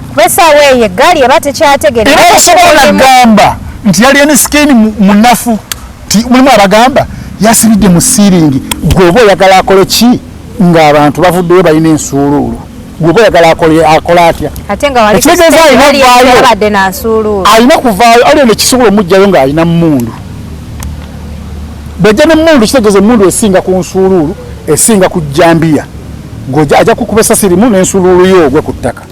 Kuba essaawa eyo eggaali eba tekyategeera. Era tosobola nagamba nti yali Alien Skin munafu, nti mulimu abagamba yasibidde mu ceiling. Gwe oba oyagala akole ki ng'abantu bavuddeyo balina ensuuluulu? Gwe oyagala akola atya? Ate nga wali Ekitegeeza alina okuvaayo. Abadde nansuuluulu. Alina kuvaayo, Alien ekisobola omugjayo ng'alina mmundu. Bw'ajja n'emmundu, kitegeeza emmundu esinga ku nsuuluulu, esinga ku jjambiya. Ng'ojja ajja kukuba essasi limu n'ensuuluulu yo ogwe ku ttaka.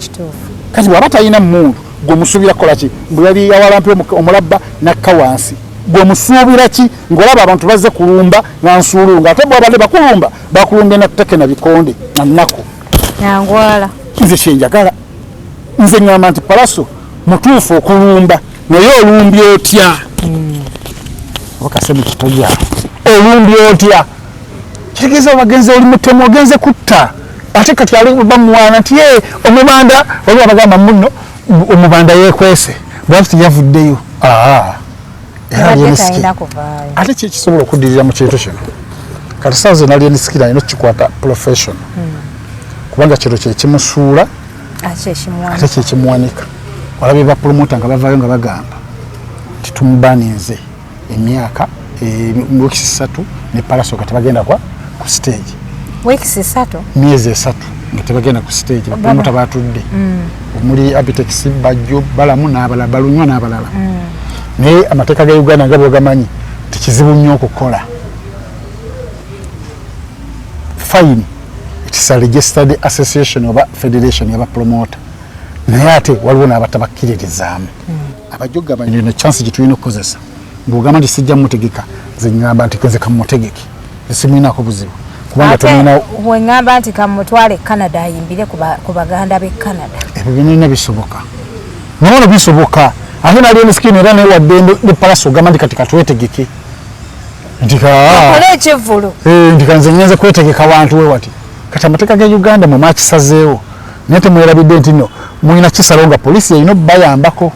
Kati bw'aba talina mmundu, gwe omusuubira kukola ki? Mbu yali yawalampi omulabba n'akka wansi. Gwe omusuubira ki ng'olaba abantu bazze kulumba na nsuuluulu, ng'ate bw'abadde bakulumba bakulumbye na tteke na bikonde na nnaku nangwala? Nze kyenjagala, nze ŋŋamba nti Pallaso mutuufu okulumba, naye olumbye otya? Oba kasemu kitoja, olumbye otya? Kitegeeza obagenze oli mutemu, ogenze kutta. Ate kati ali bamuwaana nti ye omubanda, waliwo abagamba muno omubanda yeekwese bwati teyavuddeyo. Era Abadde Alien Skin. talina kuvaayo. Ate ki ekisobola okuddirira mu kintu kino kati saawa zino? Alien Skin alina okukikwata professional, kubanga kino kyekimusuula ate ekimuwanika. Ate kyekimuwanika. Olabye bapromota nga bavaayo nga bagamba nti tumubaninze emyaka wiiki 3 ne Pallaso nga tebagenda kwa ku stage. Wiiki 3? Myezi 3 nga tebagenda ku stage. Bapromota batudde omuli Abitex, Bajjo, Balamu n'abalala, Balunywa n'abalala. Naye amateeka ga Uganda nga bwegamanyi tekizibu nnyo okukola fine. It's a registered association oba federation yaba promoter, naye ate waliwo n'abatabakkiririzaamu. Abajjo gamba ino chance gye tulina okukozesa. Ng'ogamba nti sijja mutegeka, nze ŋŋamba nti nze kamutegeke, simwinako buzibu kubanga Ate tumwina. Weŋŋamba nti kamutwale Canada ayimbire ku baganda b'e Canada. Ebyo byonna bisoboka, naye bisoboka. Ate nali emisikini era naye wadde ne Pallaso ogamba nti kati katwetegeke nti Akole ekivvulu. Nti kanze ngenze kwetegeka wantu we wati. Kati amateeka ga Uganda mwe mwakisazeewo, naye temwerabidde nti no mulina kisalawo nga poliisi erina obbayambako.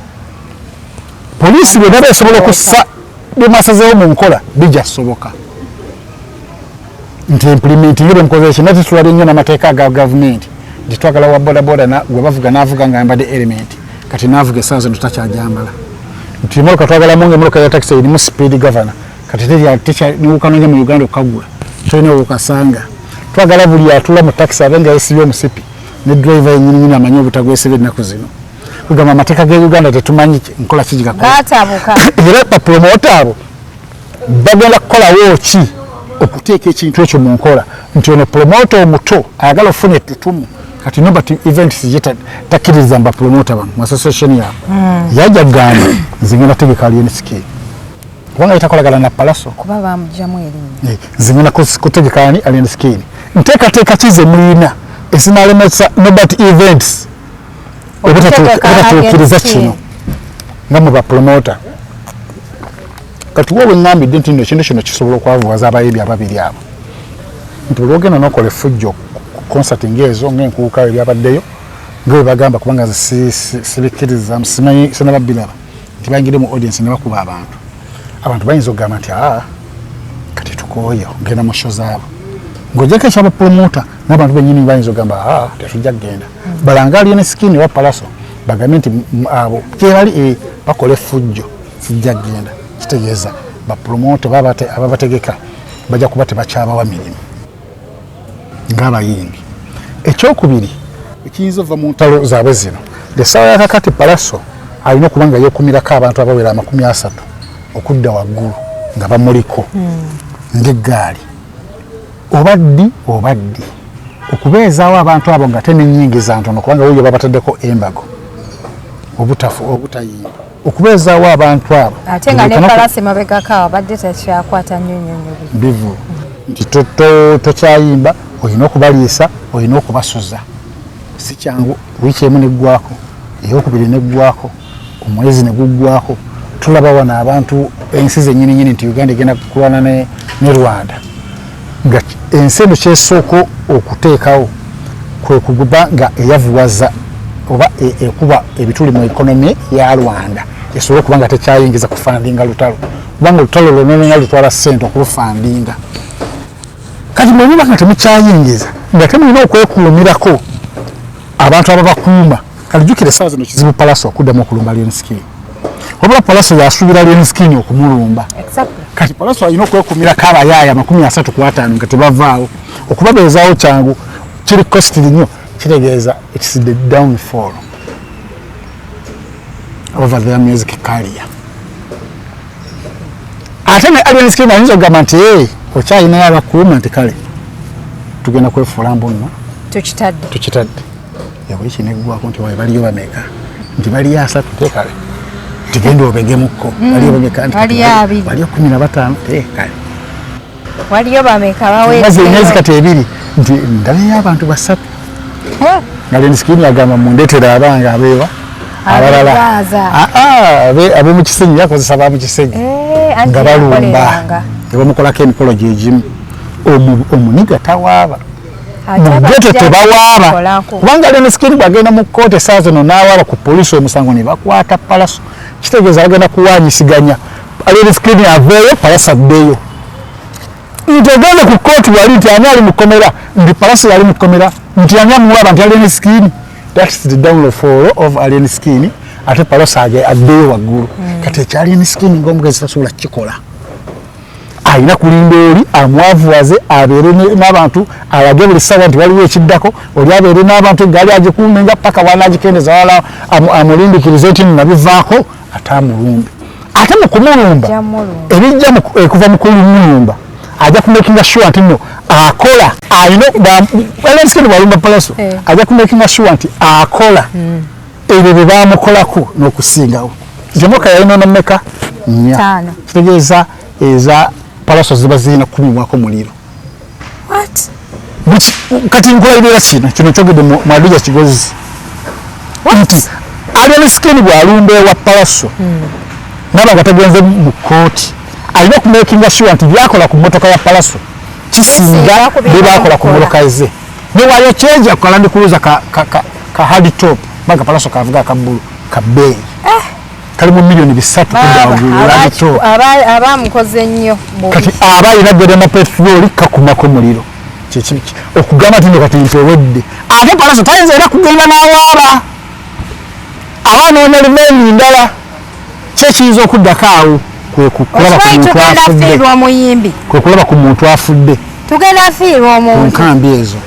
Poliisi bwe baba esobola okussa bye mwasazeewo mu nkola, bijja soboka nti implementing bye mukoze ekyo. Naye tetulabye nnyo n'amateeka aga gavumenti nti twagala wa bodaboda gwe bavuga n'avuga nga ayambadde element, kati n'avuga essaawa zino takyajambala. Nti emotoka twagalamu nga emotoka ya taxi erimu speed governor, kati niwukanonye mu Uganda okukagula tolina wokasanga. Twagala buli atula mu taxi abe nga yesibye omusipi, ne driver yenyininyini amanyi obutagwesiba. Ennaku zino kugamba amateeka ga Uganda tetumanyi nkola ki gigakola. Gaatabuka. Era bapromota abo bagenda kukolawo ki okuteeka ekintu ekyo mu nkola nti ono promota omuto ayagala okufuna ettutumu? Kati Nobert Events ye takkiririza mu bapromota bano mu association yaabwe. Yajja kugamba nze ngenda tegeka Alien Skin kubanga yetakolagana na Pallaso. Kuba bamugyamu erinnya. Nze ngenda kutegeka ani Alien Skin. Nteekateeka ki ze mulina ezinalemesa Nobert Events Okutegeka obutatuukiriza Alien Skin. kino nga mu bapromota? Kati wowe ŋŋambidde nti nno ekintu kino kisobola okwavuwaza abayimbi ababiri abo, nti buli lwogenda n'okola effujjo ku concert ng'ezo, ng'enkuuka ebyabaddeyo nga bwe bagamba, kubanga nze sibikkiriza, simanyi, sinaba biraba, nti bayingire mu audience ne bakuba abantu, abantu bayinza okugamba nti aa, kati tukooye ogenda mu show zaabo. Ng'ogyeko ekyabapromota, n'abantu bennyini bayinza okugamba aa, tetujja kugenda. Balanga Alien Skin oba Pallaso bagambe nti abo gyebali bakola effujjo, sijja kugenda. Kitegeeza bapromota oba ababategeka bajja kuba tebakyabawa mirimu ng'abayimbi. Ekyokubiri ekiyinza ova mu ntalo zaabwe zino, essaawa yakakati Pallaso alina okuba nga yeekumirako abantu abawera 30 okudda waggulu nga bamuliko ng'eggaali, oba ddi oba ddi, okubeezaawo abantu abo nga tenenyingiza ntono, kubanga wuyo babataddeko embargo obutafu obutayimba, okubeezaawo abantu abo. Ate nga ne Pallaso emabegako awo abadde takyakwata nnyo nnyo nnyo. Bivu nti tokyayimba, olina okubaliisa, olina okubasuza. Si kyangu. Wiiki emu neggwako, eyokubiri neggwako, omwezi ne guggwako. Tulaba wano abantu ensi zenyininyini nti Uganda egenda kulwana ne Rwanda, nga ensi eno kyesooka okuteekawo kwe kuba nga eyavuwaza oba ekuba ebituli mu economy ya Rwanda, esobole okuba nga tekyayingiza kufundinga lutalo, kubanga olutalo lwonna lutwala ssente okulufundinga. Kati bwemuba nga temukyayingiza, nga temulina okwekuumirako abantu ababakuuma. Kati jjukira essaawa zino kizibu Pallaso okuddamu okulumba Alien Skin, wabula Pallaso yasuubira Alien Skin okumulumba. Kati Pallaso alina okwekuumirako abayaaya 35 nga tebavaawo. Okubabeezaawo kyangu, kiri costly nnyo. Kitegeeza it's the downfall over their music career. Ate ne Alien Skin ayinza okugamba nti hey, okyalinayo abakuuma nti kale tugenda kwefuula mbu nno tukitadde. Tukitadde. Wiiki neggwako nti wae baliyo bameka, nti baliyo 3, te kale nti genda obegemukko, baliyo bameka, nti Baliyo 2. baliyo 15, te kale waliyo bameka maze emyezi baweereyo. Kati 2 nti ndabayo abantu 3 nga Alien Skin agamba mundeetera abange abeewa abalala. Abeegaaza. Ab'omu Kisenyi, yakozesa ba mu Kisenyi Anti nga balumba yakoleranga. nga bamukolako emikolo gyegimu. Omuniga tawaaba Ate mu ghetto abajja tebawaaba kukolako. Kubanga Alien Skin bw'agenda mu kkooti essaawa zino n'awaaba ku poliisi omusango ne bakwata Palaso, kitegeeza bagenda kuwaanyisiganya Alien Skin aveeyo, Palaso addeyo, nti ogenda ku kkooti wali nti ani ali mu kkomera, nti Palaso yali mu kkomera, nti ani amuwaaba, nti Alien Skin. That's the downfall of Alien Skin. Ate Palaso addeyo waggulu. Kati ekya Alien Skin ng'omugezi tasobola kukikola, alina kulinda oli amwavuwaze abeere n'abantu, alage buli ssaawa nti waliwo ekiddako, oli abeere n'abantu egaali agikuume nga paka wanaagikendeza wala amulindikirize nti nno nabivaako, ate amulumbe. Ate mu kumulumba Ajja mulumba. ebijja kuva mu kumulumba ajja kumakinga sure nti nno akola alina Alien Skin bw'alumba Palaso ajja kumakinga sure nti akola ebyo bye baamukolako n'okusingawo. Nti emotoka yalina mmeka? 4. 5. Kitegeeza eza Palaso ziba zirina kukubibwako muliro. What? Kati nkulayirira kino kyogedde mu Aduja Kigozi nti Alien Skin bw'alumba ewa Palaso naba nga tagenze mu kkooti, alina okumakinga sure nti byakola ku mmotoka ya Palaso kisinga Kisinga ku bye bye baakola ku bamukola. mmotoka ze. Newaayo kyeja ku Land Cruiser ka hard top, kubanga Palaso kavuga akabbulu ka bbeeyi kali mu miliyoni 3 kudda Baaba, waggulu, Land top. Abamukoze nnyo bubi. Kati aba alina gerema petroli kakumako muliro. Okugamba nti nno kati mpewedde, ate Palaso tayinza era kugenda n'awaaba, aba anoonya limeeni ndala. Ki ekiyinza okuddako awo kwe kulaba ku Okimanyi muntu tugenda afudde. fiirwa omuyimbi. Kwe kulaba ku muntu afudde. Tugenda fiirwa Ku omuntu. nkambi ezo.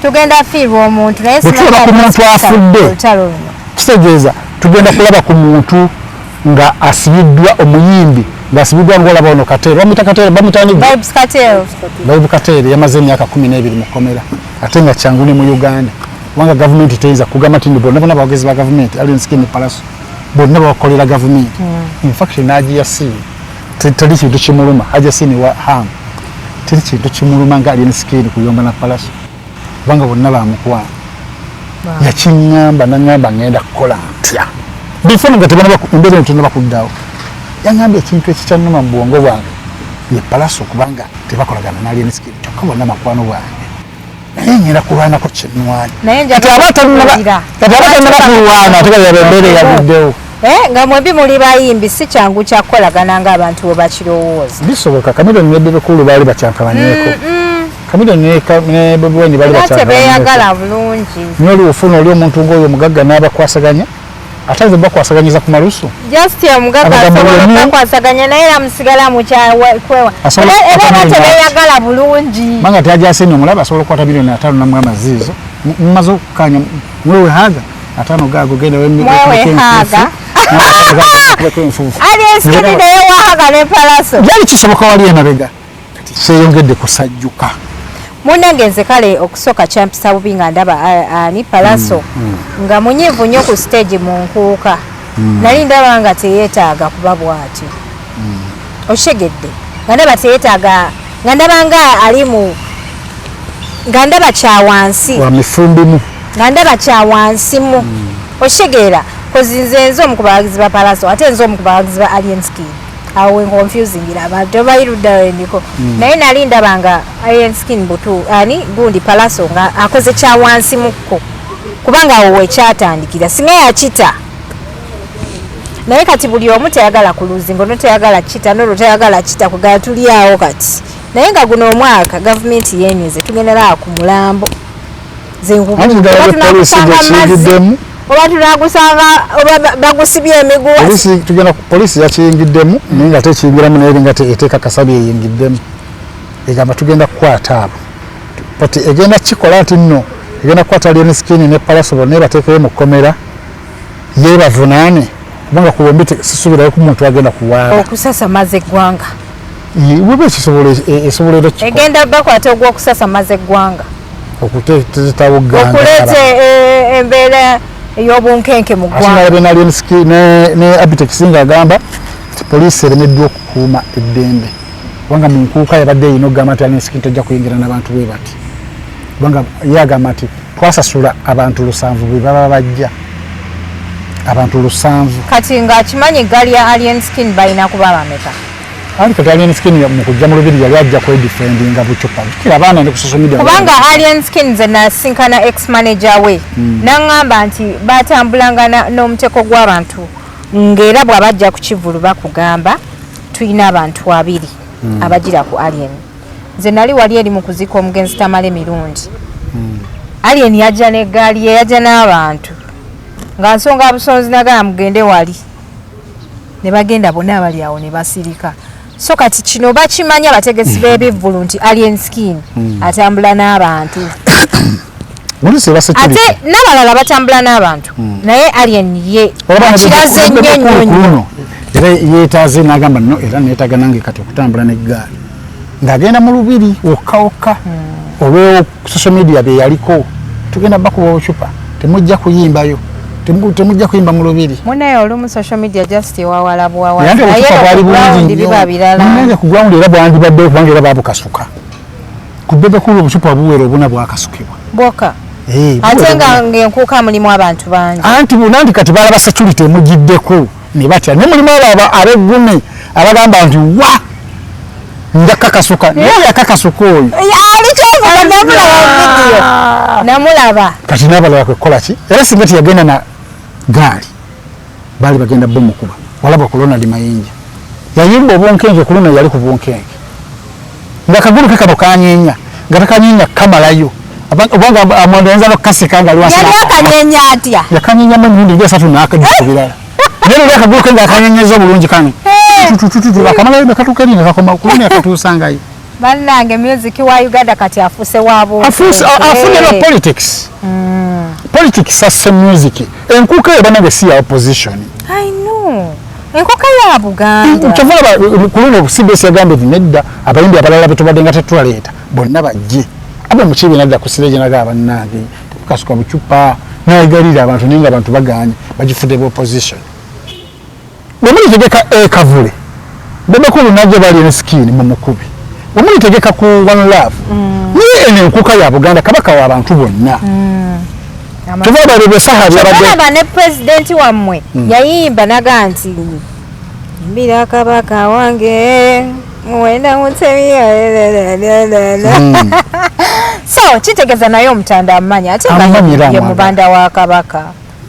Tugenda fiirwa omuntu naye Bwe tulaba ku muntu afudde, olutalo luno. kitegeeza tugenda kulaba ku muntu nga asibiddwa, omuyimbi ng'asibiddwa, ng'olaba ono Kateere, bamuyita Kateere, bamuyita ani? Vybz Kartel. Vybz Kartel yamaze emyaka 12 mu kkomera, ate nga kyangu ne mu Uganda, kubanga gavumenti teyinza kugamba nti bonna bonna abawagizi ba gavumenti, Alien Skin, Palaso, bonna babakolera gavumenti. In fact Haji Yasin teri kintu kimuluma, Haji Yasin wa Ham, teri kintu kimuluma nga Alien Skin kuyomba na Palaso, kubanga bonna bamukwano. Yakiŋŋamba naŋŋamba ŋŋenda kukola ntya before nga tebanaba embeera eno tennaba kuddawo. Yaŋŋamba ekintu ekikyannuma mu bwongo bwange ye Palaso, kubanga tebakolagana n'Alien Skin, kyokka bonna makwano bwange, naye ŋŋenda kulwanako kyenwanyi. Naye Kati njagala aba kubuulira. Kati aba tannaba kulwana, ate kati yaba embeera eyaguddewo. Nga mwembi muli bayimbi, si kyangu kyakukolagana ng'abantu bwe bakirowooza. Bisoboka. Chameleone ne Bebe Cool baali bakyankalanyeko. Chameleone ne Bobi Wine baali Era bakyankalanyeko. tebeeyagala bulungi. Naye oli ofuna oli omuntu ng'oyo omugagga n'abakwasaganya, ate nze bakwasaganyiza ku malusu. Just omugagga Abagamba asobola buli omu- okubakwasaganya, naye era musigala mukyakwewa. Asobola Era okukwata era miliyoni tebeeyagala bulungi. Kubanga Haji Yasin omulaba asobola okukwata miliyoni 50 namu amaziizo, mumaze okukkaanya, mwewe haga 50 gaago genda Mwewe haga. enfuufu. Alien Skin naye wahaga ne Palaso. Byali kisoboka wali emabega, kati kyeyongedde kusajjuka. Munnange nze kale okusooka kyampisa bubi nga ndaba ani Palaso nga munyiivu nnyo ku stage mu nkuuka. Nali ndaba nga teyeetaaga kuba bw'atyo, okitegedde? Nga ndaba teyeetaaga, nga ndaba nga ali mu nga ndaba kyawansi. Wa mifumbimu. Nga ndaba kyawansimu, okitegeera? Kozi nze omu ku bawagizi ba Palaso, ate nze omu ku bawagizi ba Alien Skin. Awo we confusingira abantu tebayiruddawo endiko, naye nali ndaba nga Alien Skin butu ani gundi Palaso nga akoze kyawansi mukko, kubanga awo wekyatandikira singa yakita. Naye kati buli omu teyagala kuluzinga, ono teyagala kita, nolwo teyagala kita, kugala tuli awo kati. Naye nga guno omwaka gavumenti yenyweze, tugenda laa ku mulambo. Nze Anti ddala oba poliisi tunagusanga mu mazzi, gyekiyingiddemu. Oba tunagusanga oba bagusibye emiguwa. Poliisi tugenda poliisi yakiyingiddemu, naye nga tekiyingiramu, naye nga eteeka kasabi eyingiddemu, egamba tugenda kukwata abo. But egenda kikola nti nno egenda kukwata Alien Skin ne Pallaso bonna ebateekeyo mu kkomera, ye bavunaane, kubanga ku bombi sisuubirayo ku muntu agenda kuwaaba. Okusasamaza eggwanga. Weba ekisobola, esobola era okukikola. Egenda bakwata ogw'okusasamaza eggwanga. Okuteetawo gganga. Okuleeta embeera ey'obunkenke mu Ate ggwanga. nalabye ne Alien Skin ne Abitex ng'agamba nti poliisi eremeddwa okukuuma eddembe, kubanga mu nkuuka yabadde erina okugamba nti Alien Skin tojja kuyingira n'abantu bwe bati, kubanga ye agamba nti twasasula abantu 7 bwe baba bajja, abantu 7. Kati ng'akimanyi eggaali ya Alien Skin balina kuba bameka? Ali kati Alien Skin mu kujja mu lubiri yali ajja kwedefendinga bucupa, jjukira abaana ne ku social media. Kubanga Alien Skin nze nasinkana ex manager we, n'aŋŋamba nti batambulanga n'omuteko gw'abantu, ng'era bw'abajja ku kivvulu bakugamba tulina abantu 2 abagira ku Alien. Nze nali wali eri mu kuziika omugenzi Tamale Mirundi. Alien yajja n'eggaali ye, yajja n'abantu nga nsonga busonzi, nagamba mugende wali, ne bagenda bonna abali awo ne basirika. So kati kino bakimanyi abategesi b'ebivvulu nti Alien Skin atambula n'abantu. Poliisi eba security. Ate n'abalala batambula n'abantu, naye Alien ye Olaba akiraze nnyo nnyo nnyo. Kuno era yeetaaze n'agamba no, era neetaaga nange kati okutambula n'eggaali ng'agenda mu lubiri wokka wokka olw'o social media bye yaliko, tugenda bakuba obucupa, temujja kuyimbayo, temujja kuyimba mu lubiri. Munaye olumu social media just ewawala buwawala. Naye Naye obucupa ku bwali ground bulungi nnyo. biba birala. Munnange ku ground era bwandibaddeyo, kubanga era baabukasuka ku Bebe Cool, obucupa buwera obuna bwakasukibwa. Bwokka. Eh, Ate buwera nga obuna. ng'enkuuka mulimu abantu bangi. Anti bunanti kati balaba security emugiddeko ne batya, ne mulimu abo ab'eggumi abagamba nti wa nja kakasuka, naye yakakasuka oyo. Ali kyavuga namulaba vidiyo, namulaba. Kati n'abalala kwe kukola ki, era singa teyagenda na gaali baali bagenda bomukuba. Walaba ku Ronald Mayinja yayimba obunkenke, ku luno yali ku bunkenke nga kagulu ke kano kanyenya, nga takanyenya kamalayo. Obanga amwando ayinza n'okukasika nga ali wansi. Yali akanyenya atya? Yakanyenyamu emirundi nga 3 n'akajja ku birala, naye luli akagulu ke ng'akanyenyeza obulungi kano. Tututututu, akamalayo ne katuuka eri ne kakoma, ku luno yakatuusangayo. Bannange, music wa Uganda kati afuuse wa bunkenke. Afunye na politics, politics asse music. Enkuuka eyo bannange si ya opposition. I know, enkuuka ya Buganda. Kyova olaba ku luno CBS yagambye nti nedda, abayimbi abalala betubadde nga tetulaleeta bonna bajje abe mukibi nadda ku stage, naga bannange tekukasuka bucupa, nayegalira abantu, naye nga abantu baganye, bagifudde bu opposition. Bwe mulitegeka ekavule Bebe Cool najja bali ne Skin mu mukubi, bwe mulitegeka ku One Love, naye eno enkuuka ya Buganda, kabaka w'abantu bonna. Kyova olaba bwe saha byabadde. Olaba ne pulezidenti wammwe yayimba naga nti mbira kabaka wange muwenda mutebi. So kitegeeza naye omutanda amumanyi, ate nga Amumanyi era ye amwagala. mubanda wa kabaka,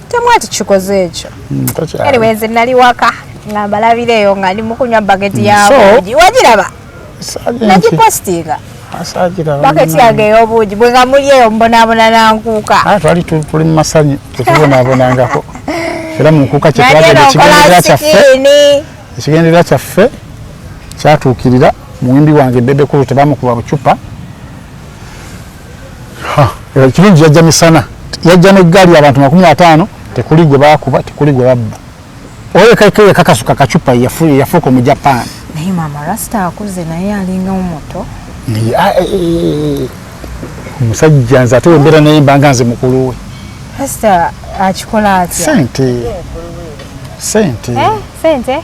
temwati kikoze ekyo. Tokyali. Anyway, nze nali waka nga mbalabireeyo nga ndi mukunywa baketi ya So- buugi. Wagiraba? Saagiraba. Nagipositinga. Saagiraba. Baketi yange ey'obuugi, bwe nga muli eyo mbonaabona nankuuka. Ah, twali tuli mu masanyu, tetubonaabonangako, era mu nkuuka kye Nali twagenda eno ekigendererwa nkola kyaffe sikiini. Ekigendererwa kyaffe kyatuukirira. Muwimbi wange Bebe Cool tebamukuba bucupa. Ha, ekirungi yajja misana, yajja n'eggaali abantu 50, tekuli gwe baakuba, tekuli gwe babba. Oyo keke yakakasuka kacupa yafuuka Omujapaani. Naye maama Rasita akuze, naye alinga muto. Naye, ah, omusajja nze ate wembeera naye mbanga nze mukulu we. Rasita akikola atya? Sente, sente. Eh, sente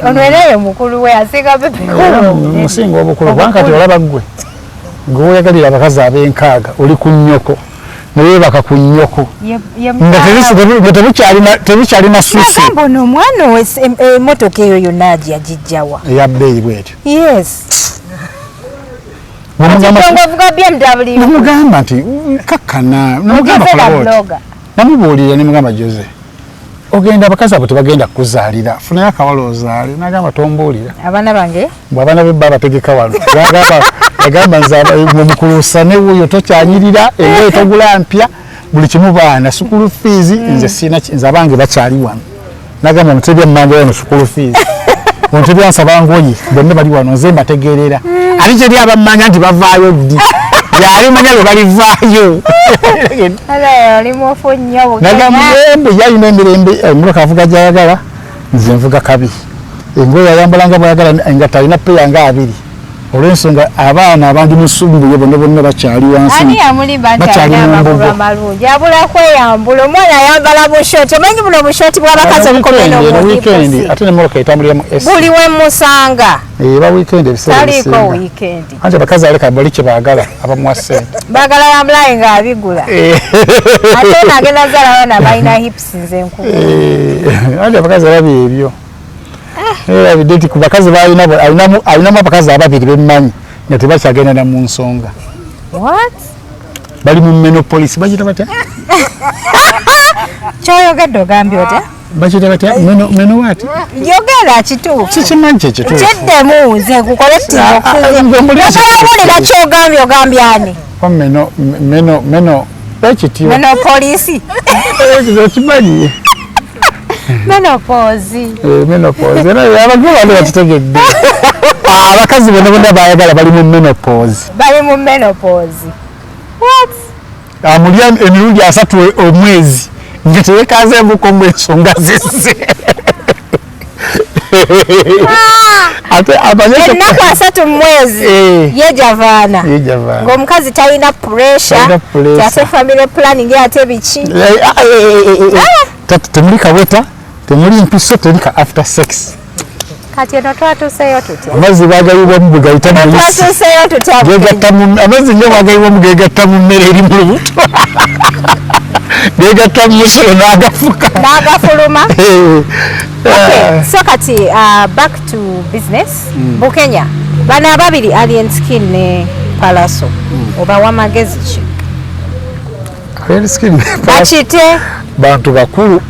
ono era ye mukulu we, asinga Bebe. Era musinga obukulu, kubanga kati olaba ggwe gweoyagalira abakazi ab'enkaaga, oli ku nnyoko neweebaka ku nnyoko nga nga tebukyalina susu. Nagamba ono omwana emotoka eyo yonna yagijjawa? Eya bbeeyi bwetyo. Yes. Tongo ovuga BMW. Namugamba nti kakkana, namugamba Ogeze kola na bw'oti. blogger. Namubuulira nemugamba, Jose, ogenda abakazi abo tebagenda kukuzaalira, funayo akawala ozaale. Nagamba tombuulira. Abaana bange. Bwe abaana be baba bategeka wano. Yagamba nze mukuluusane wuuyo tokyanyirira, engoye togula mpya, buli kimu baana school fees, nze sina nze abange bakyali wano. Nagamba mutebya mmanja wano school fees, ontebya nsaba ngoye, bonna bali wano, nze mbategeerera. Ate kyeri abamanya nti bavaayo ddi, yalimanya lwe balivaayo. Oli mufu nnyo. Nagamulembe yalina emirembe, emmotoka avuga gyayagala, nze nvuga kabi. Engoye ayambala nga bwayagala, engatto alina peya nga 2, olw'ensonga abaana abandi musumbuye bonna bonna bakyali wansi. Ani yamulimba nti Bakyali alina mu amagulu mbugo. amalungi? Abula kweyambula. Omwana ayambala bushooti, omanyi buno bushooti bw'abakazi obukomena. Eno weekend omuhipusi ate nemmotoka etambulira mu AC. Buli we musanga. Eba weekend ebiseera Taliiko ebisinga. weekend. Anti abakazi aleka bali kye baagala, abamuwa ssente. Baagala bamulaye ng'abigula, ate ono agenda zaala abaana balina hips. Nze nkubu. Anti abakazi alabye ebyo, erabidde nti ku bakazi balina alinamu abakazi ababiri bemmanyi nga tebakyagenda na mu nsonga. What? Bali mu menopause, bagita batya? Kyoyogedde ogambye otya? Bakita batya? Meno what? Yogera kituufu. Sikimanyi kyekituufu. Kiddemu, nze nkukole. Ah, nze mbulira. Tiyawulira kyogambye, ogambye ani? Ko meno ekityo. Menopolisi. Okimanyi. Menopause. Menopause, era abantu bano bakitegedde. Abakazi bonna bonna bayagala bali mu menopause. Bali mu menopause. What? Amulya emirundi 30 omwezi nga teyekazeemuko mu ensonga zisse, ate amanye. Ennaku 30 mu mwezi. Eh. Ye javaana. Ye javaana. Ng'omukazi talina pressure. Talina pressure. Ate family planning, ate biki? Temuli kaweta, temuli mpiso, teri ka after sex. Kati eno twatuuseyo tutya? Amazzi bagayibwamu bwe gayita mu buyisi. Twatuuseyo tutya? Gegatta mu amazzi nnyo bagayibwamu, gegatta mu mmere eri mu lubuto, gegatta mu musolo n'agafuka. N'agafuluma. Eh. Okay, so kati back to business. Bukenya, bano ababiri, Alien Skin ne Palaso, obawa magezi ki? Alien Skin ne Palaso, Bakite. bantu bakulu,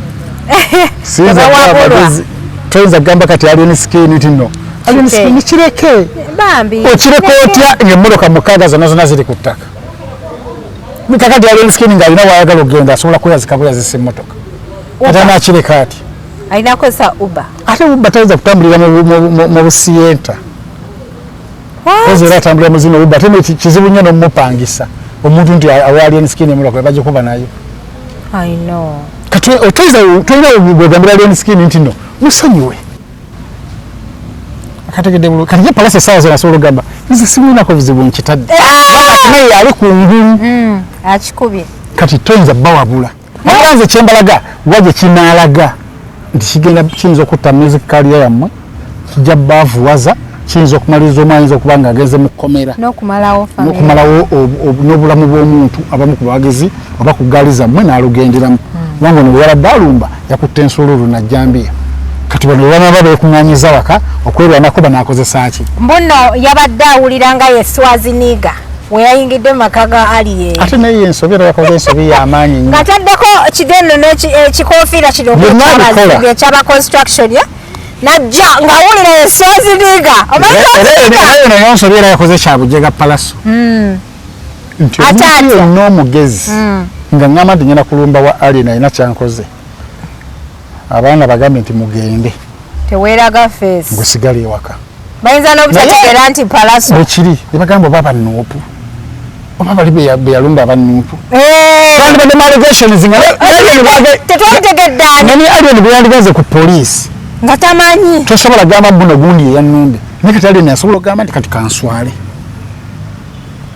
siyinza kuwa Tebawabulwa. amagezi. Toyinza kugamba kati Alien Skin nti no, Alien Kite. Skin kireke. Bambi. Okireka otya ng'emmotoka 6 zonna zonna ziri ku ttaka? Kakati Alien Skin ng'alina wayagala okugenda, asobola kweyazika bweyazisa emmotoka, ate anakireka ati? Alina kukozesa Uber. Ate Uber tayinza kutambulira mu busiyenta. Kozi era atambulira mu zino Uber, ate kizibu nnyo n'omupangisa omuntu nti awa Alien Skin emmotoka, bagikuba nayo. I know. Kati otoyinza, tolina bwegambira Alien Skin nti no musonyiwe, akategedde bulungi. Kati ye Palaso essaawa zona asobola okugamba nze simulinako buzibu, nkitadde, kati naye ali ku ngulu. Akikubye. Kati toyinza bawabula, wabula nze kyembalaga wa gye kinaalaga nti kigenda kiyinza okutta music career yammwe, kijja baavuwaza, kiyinza okumaliriza omu ayinza okuba nga agenze mu kkomera. N'okumalawo family. N'okumalawo n'obulamu bw'omuntu, abamu ku bawagizi oba ku gaali zammwe n'alugenderamu, kubanga ono bwe yabadde alumba yakutte ensululu najjambiya. Kati bano bwe banaaba beekuŋŋaanyiza waka okwerwanako, banaakozesa ki? Mbuno yabadde awulira nga ye Swaziniga we yayingidde mu maka ga Alien. Ate naye ensobi, era yakoze ensobi y'amaanyi nnyo. Ng'ataddeko kideno n'ekikofiira kino. Byonna abikola. Ekyaba construction ye najja ng'awulira ye Swaziniga. Era eno nayo nsobi, era yakoze kyabujega Palaso nti Ate omuntu atya? yenna omugezi nga ŋŋamba nti ngenda kulumba wa Alien, alina kyankoze, abaana bagambe nti mugende. Teweeraga face. Ngusigale ewaka. Bayinza n'obutategeera nti Palaso. Bwekiri, nebagamba oba banuupu oba bali beyalumba abanuupu, bandibadde mu allegations nga Tetwabitegedde ani. Nani Alien bwe yandigenze ku poliisi. Nga tamanyi. Tosobola gamba mbuno gundi eyannumbe, naye kati Alien asobola okugamba nti kati kanswale,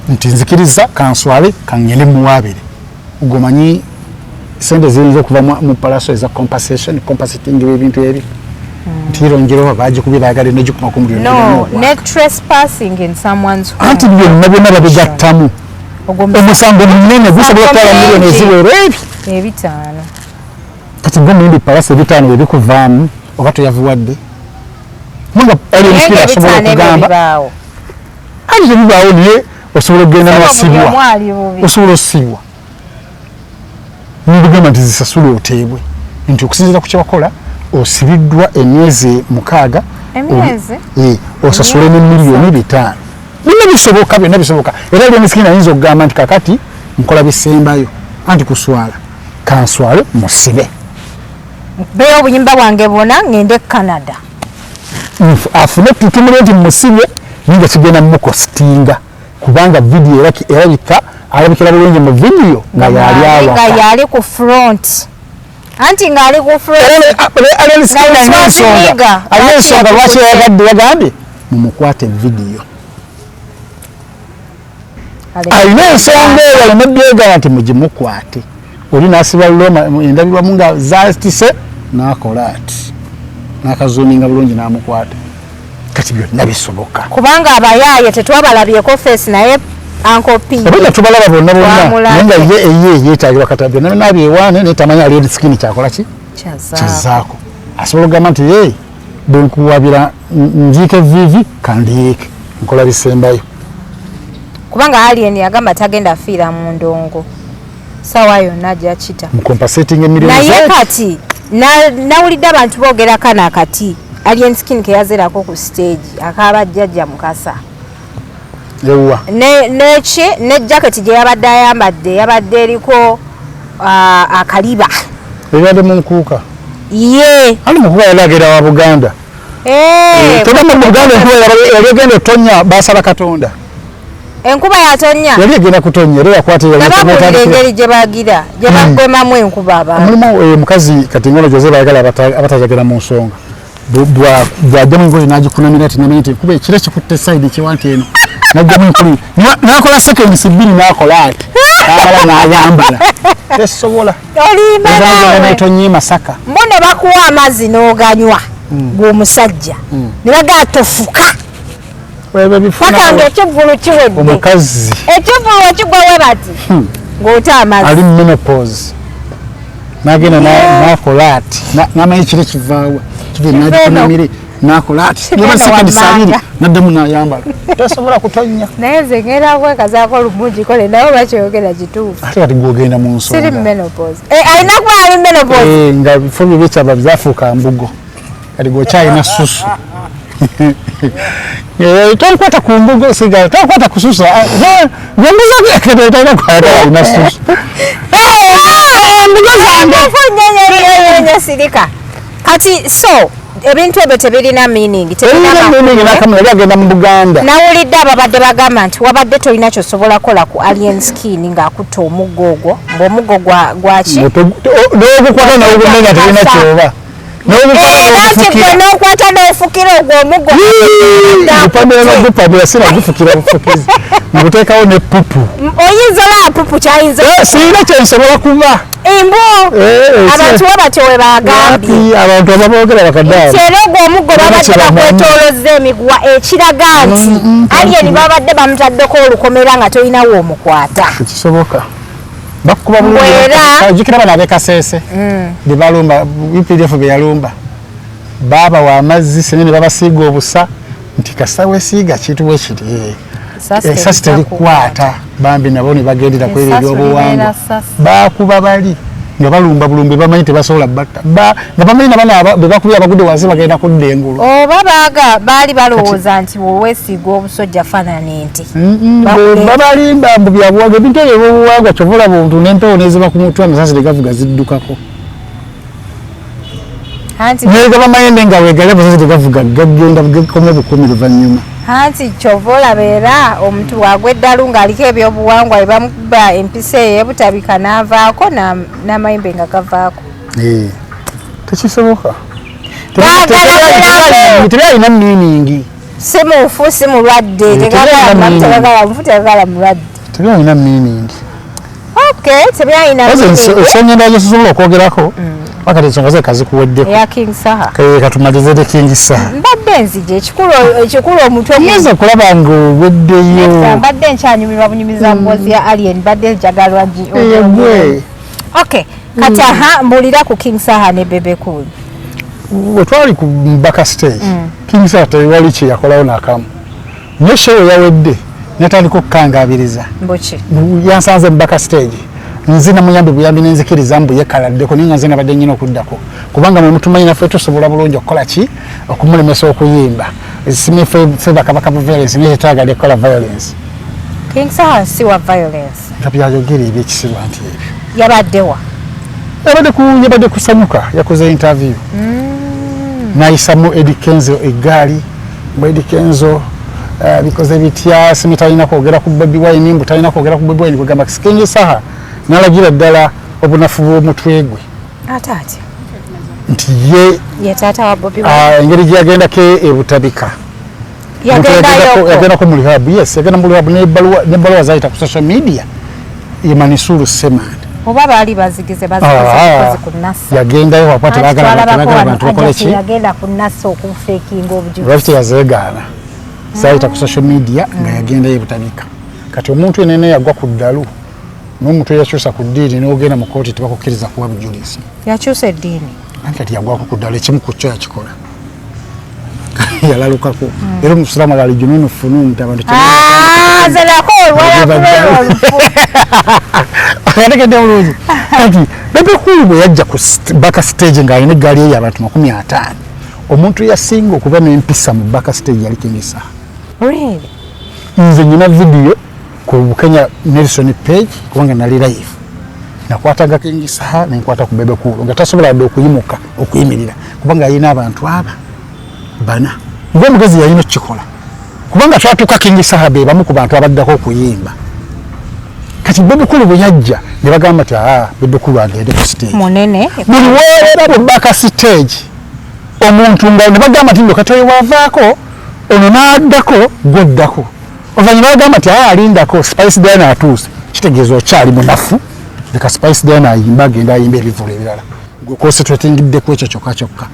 nti nzikiriza kanswale, kangende muwaabire. Gomanyi sente ziyinza okuva mu Palaso eza compensation, compensating ebintu ebyo, nti irongereho bagikubye, bayagala negikuma ku muliro. No, ne trespassing in someone's home. Anti byonna byonna babigattamu. Ogwo omusango munene, gusobola okutwala miliyoni mingi. Eziwera ebyo. 5. Kati gwe muyimbi Palaso, 5 bwe bikuvaamu oba toyavuwadde, munga Naye Alien asobola nga 5 ebyo okugamba bibaawo. Ali tebibaawo, naye osobola okugenda Sebo buli n'osibwa. omu ali bubi. Osobola osibwa nibigamba nti zisasule oteebwe, nti okusinziira ku kyewakola osibiddwa emyezi 6. Emyezi? Eh, osasule ne miliyoni 5. Byonna bisoboka, byonna bisoboka. Era Alien Skin ayinza okugamba nti kakati nkola bisembayo, anti kuswala, kanswale musibe. Beeyo obuyimba bwange bwona, ngende Canada. Afune tutumule nti musibye. Naye nga kigenda mukostinga, kubanga vidiyo erabika, alabikira bulungi mu vidiyo nga yali nga awaka. Yali ku front, anti ng'ali ku front. Alina ensonga lwaki yagadde, yagambye mumukwate vidiyo. Alina ensonga eyo, alina byegala nti mugimukwate. Oli nasiba loma endabirwamu nga zatise, nakola ati, nakazuuminga bulungi, namukwata. Kati byonna bisoboka. Kubanga abayaaye tetwabalabyeko face, naye Uncle P Oba tubalaba bonna bonna. Twamulabye. Naye nga ye eye yeetagibwa kata byonna byonna byewaane, naye tamanyi ali skin kyakola ki. Kyazaako. Kyazaako asobola okugamba nti ye bwenkuwabira njiika eviivi, kandiyiike, nkola bisembayo. Kubanga Alien yagamba tagenda fiira mu ndongo, sawa yonna ajja kita. Mucompensating emirimu. Naye kati nawulidde abantu boogera kano akati Alien Skin keyazerako ku stage akaaba jjajja Mukasa. Ewa? Neki ne jacket gye yabadde ayambadde yabadde eriko akaliba. Ebadde mu nkuuka. Ye. Ali mukuba yali agenda wa Buganda. Togamba mu Buganda enkuba yali egenda otonya, basaba Katonda. Enkuba yatonya. Yali egenda kutonya, era yakwata. Nababuulira engeri gye bagira gye bagwemamu enkuba abantu. Mulimu omukazi kati ngono Jose bayagala abatajagera mu nsonga. Bw'ajjamu engoye n'agikunamira ati namanya nti enkuba ekiro kikutte side kiwa nti eno, n'ajjamu enkulu n'akola seconds 2, n'akola ati, n'amala n'ayambala, tesobola. Olimba naawe. Netonya e Masaka. Mbuno bakuwa amazzi n'oganywa gw'omusajja ne bagaa tofuka Ebyo bifuna paka ng'ekivvulu kiwedde. Omukazi Ekivvulu ekigwa we bati ng'ota amazzi. Ali mu menopause, n'agenda n'akola ati, n'amanya ekiro kivaawa kive, n'agikunamire, n'akola ati, Kigenda neba seconds wammanga. 2, n'addamu n'ayambala, tosobola kutonya. Naye nze ngenda kwekazaako lumu gikole, naye oba kyeyogera kituufu. Ate kati gwogenda mu Siri mu nsonga. menopause. Alina kuba ali menopause. Eh, nga bifo bye byekyaba byafuuka mbugo, kati gweokyalina susu. Eh, tonkwata ku mbugo, sigala tonkwata ku susu. Talina kwata, alina susu. Embugo zange. Nyenyenyenyenye, sirika. Kati so ebintu ebyo tebirina meaning, tebirina Terina makulu. meaning nakamu. Yali agenda mu Buganda. Nawulidde ababadde bagamba nti wabadde tolina kyosobola kukola ku Alien Skin ng'akutta omuggo ogwo, ng'omuggo gwaki. N'ogukwata n'ogumenya, terina kyoba. Era nti gwe n'okwata n'ofukira ogwo omuggo. Gupamira nogupamira, sina gufukira bufukizi, nguteekawo ne pupu. Oyinza olaba pupu kyayinza. Eh, sirina kyensobola kuba. Embu abantu we batyo we bagambye. Wapi, abantu ababoogera bakaddaabo. Nti era ogwo omuggo Balina babadde kye bamanyi. bakwetoolozza emiguwa, ekiraga nti Alien babadde bamutaddeko olukomera nga tolinawo omukwata. Tekisoboka, bakuba. Jjukira bano ab'e Kasese be balumba UPDF, be yalumba, baabawa amazzi sene ne babasiiga obusa nti kasita weesiiga kintu bwe kiri, esasi terikwata. Bambi nabo ne bagendera ku ebyo Essasi ebyobuwangwa. libeera ssasi. Bakuba bali nga balumba bulumbi, bamanyi tebasobola batta. Nga bamanyi nabano be bakubye abagudde wansi bagenda kudda engulu. Oba baaga baali balowooza nti woweesiiga obusojja faanana ente. Babalimba mbu byabuwangwa, ebintu ebyo ebyobuwangwa. Kyova olaba omuntu n'empewo neziba ku mutwe, amasasi tegavuga, ziddukako. Anti Naye bamanyi nga wegali amasasi tegavuga, gagenda gakoma obukumi luvannyuma. Anti kyova olaba era omuntu bwagwa eddalu ng'aliko ebyobuwangwa, bwe bamukuba empisa eyo ebutabika n'avaako n'amayembe nga gavaako. Eh, tekisoboka. Baagala mulamu. Tebyalina meaning. Si mufu, si mulwadde. Eh, Tegagala tebyalina mulamu. meaning. Tegagala mufu, tegagala mulwadde. Tebyalina meaning. Okay, tebyalina meaning. Ensonga endala gyetusobola okwogerako wakati ensonga ze kazikuweddeko. Eya King Saha. Katumalize ne King Saha. Mbadde nzija ekikulu omutwe Nyinza okulaba ng'oweddeyo. Mbadde nkyanyumirwa bunyumiza mboozi ya Alien, mbadde njagalwa Gwe. Okay, kati aha, mbulira ku King Saha ne Bebe Cool. Bwe twali ku backstage, King Saha tewali kye yakolawo nakamu, naye show yawedde natandika okukangabiriza. Mbuki? Yansanze mu backstage, nze namuyambi buyambi nenzikiriza mbu yekaladdeko, naye nga nze nabadde nyina okuddako, kubanga mwe mutumanyi naffe tusobola bulungi okukola ki okumulemesa okuyimba. Simi ffe bakabaka ba violence, naye tetwagadde kukola violence. King Saha si wa violence. Nga byayogera ebyekisirwa nti ebyo. Yabaddewa? Yabadde kusanyuka, yakoze interview nayisamu Eddy Kenzo eggaali, mbu Eddy Kenzo Bikoze bitya? Simi talina kwogera ku Bobi Wine, mbu talina kwogera ku Bobi Wine. Kugamba King Saha nalagira ddala obunafu bw'omutwe gwe. Ate atya? Nti ye Ye taata wa Bobi Wine. Engeri gye yagendako ebutabika. Yagendayoko? Yagendako mu rehab, yes, yagenda mu rehab n'ebbaluwa zayita ku social media, ye Manisuru Semanda. Oba baali bazigize bazigize ku Nasa. Yagendayo wakuba tebagala abantu bakole ki? Yagenda ku Nasa okufekinga obujulizi. Lwaki teyazeegaana? Zayita ku social media nga yagendayo ebutabika. Kati omuntu yenene yagwa ku ddalu n'omuntu eyakyusa ku ddiini n'ogenda mu kooti, tebakukkiriza kuwa bujulizi. Yakyusa eddiini? Anti kati yagwako ku ddala, ekimu ku kyo yakikola, yalalukako. Era omusiraamu ali jununu fununu nti abantu Ah, nze nako olwala olufu. Ategedde bulungi. Kati Bebe Cool bwe yajja ku back stage ng'alina eggaali eyo abantu 50, omuntu yasinga okuba n'empisa mu back stage yali King Saha. Really? Nze nyina video ku Bukenya Nelson page, kubanga nali live, nakwataga King Saha nenkwata ku Bebe Cool nga tasobola wadde okuyimuka okuyimirira, kubanga alina abantu aba bana. Ng'omugezi yalina okukikola, kubanga twatuuka King Saha be bamu ku bantu abaddako okuyimba. Kati Bebe Cool bwe yajja ne bagamba nti, "Aa, Bebe Cool agende ku stage." Munene. Buli weera mu back stage omuntu nga ne bagamba nti ndo kati oyo wavaako, ono n'addako, gwoddako. Oluvannyuma bagamba nti, "Aa, alindako, Spice Diana atuuse." Kitegeeza okyali munafu, leka Spice Diana ayimba, agenda ayimba ebivulu ebirala, gwe concentratingidde ku ekyo kyokka kyokka.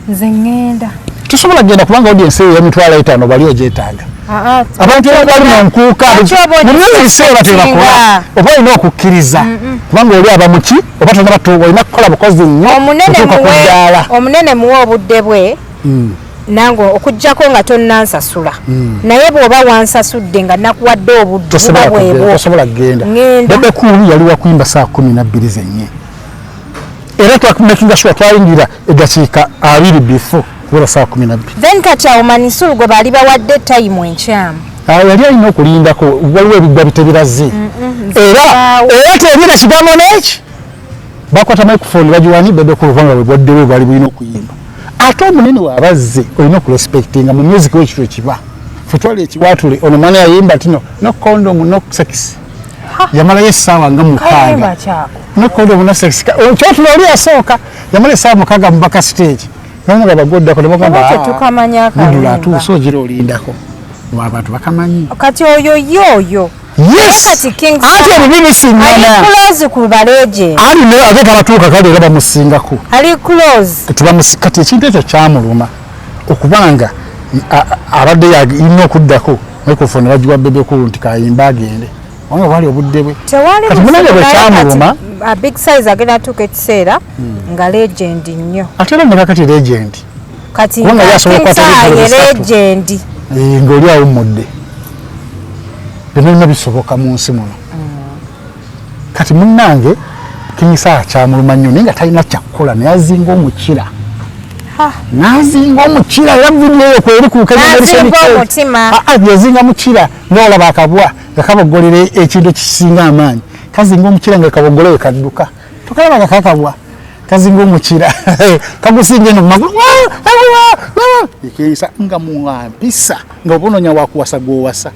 Nze ŋŋenda. Tosobola kugenda, kubanga audience eyo emitwalo 50 bali ogyetaaga. Ah, ah, Abantu bali mu nkuuka. Lwaki oba Mu ebiseera tebakola, oba olina okukkiriza, kubanga oli aba muki oba tonaba, olina kukola bukozi nnyo Omunene okutuuka ku muwe ddaala. Omunene muwe obudde bwe nange, okuggyako ngatonnansasula. Naye bw'oba wansasudde nga nakuwadde obudde, buba Tosobola kugenda. Bwebwo. Tosobola kugenda. Ŋŋenda. Bebe Cool yali wakuyimba saa 12 zennyini, era twamakinga sure twayingira eddakiika 20 before kubeera saa 12. Then kati awo Manisulu gwe baali bawadde time enkyamu. Ah, yali alina okulindako, waliwo ebiggwa bitebiraze era. Nzibaawo. Era terina kigambo neki bakwata microphone bagiwani Bebe Cool, kubanga bwe bwaddewo bwali bulina okuyimba. Ate omunene waabazze olina okurespectinga mu music wekityo ekiba fe twali ekiwatule. Ono mwana yayimba ti no, no condom, no sex, yamalayo essaawa nga 6. Kayimba kyako? No condom, no sex. Kyotule oli yasooka yamala essaawa 6 mu back stage, nomugaba gwoddako nebagamba Oba tetukamanya mudula akayimba. atuuse, ogira olindako abantu bakamanyi. Kati oyo ye oyo. Yes. Kati King Ati Saha ebibi ali bisiŋŋana. close ku baleje. Ali ne ate tabatuuka, kale era bamusingako. Ali close. Kati ekintu ekyo kyamuluma okubanga abadde yalina okuddako, microphone bagiwa Bebe Cool nti kayimba agende, kubanga bwali obudde bwe. Tewali Kati munange buzibu, bwe naye kyamuluma. kati, a big size agenda atuuka ekiseera nga legend nnyo. Ate era nekakati legend. Kati Kubanga nga ye asobola King okukwata Saha ebivvulu ye bisatu. legend. Ng'oli awummudde, byonna byonna bisoboka mu nsi muno. Kati munnange King Saha kyamuluma nnyo, naye nga talina kyakukola, naye azinga omukira. Ha. Nazinga omukira, era vidiyo eyo kweri ku Kenya N'azinga Nelson Page. omutima. Ah, ah, yazinga mukira ng'olaba akabwa nga kabogolera ekintu ekisinga amaanyi, kazinga omukira nga kabogole we kadduka, tokalaba nga kakabwa kazinga omukira kagusinga eno mumagulu ekiyisa nga muwampisa nga oba onoonya wakuwasa gwowasa,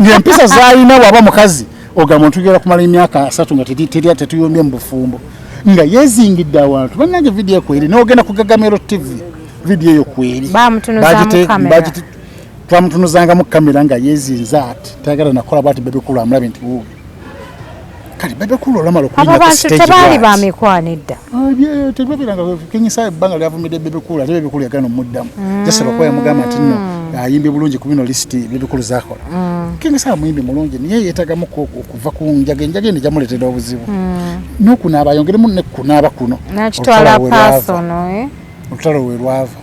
ng'empisa zalina bwaba mukazi ogamba ntugera kumala emyaka 30 nga tetuyombye mu bufumbo, nga yezingidde awantu. Bannange, vidiyo kweri n'ogenda ku Gagamero TV, vidiyo eyo kweri. Bamutunuzaamu kamera. Twamutunuzangamu kamera nga yezinze ati tayagala nakola bwati. Bebe Cool amulabe nti wuuyo. Kati Bebe Cool olamala Abo okulinnya ku bantu stage tebaali bw'ati. ba mikwano edda. Tebabiranga King Saha ebbanga lyavumidde Bebe Cool, ate Bebe Cool yagana omuddamu jasala okuba yamugamba nti nno ayimbye bulungi ku bino lisiti Bebe Cool zakola. King Saha muyimbi mulungi, naye yeetagamu okuva ku njaga, enjaga eno ejamuleetera obuzibu n'okunaaba, ayongeremu nekunaaba kuno. Nakitwala Olutalo we lwava. personal, eh? Olutalo we lwava,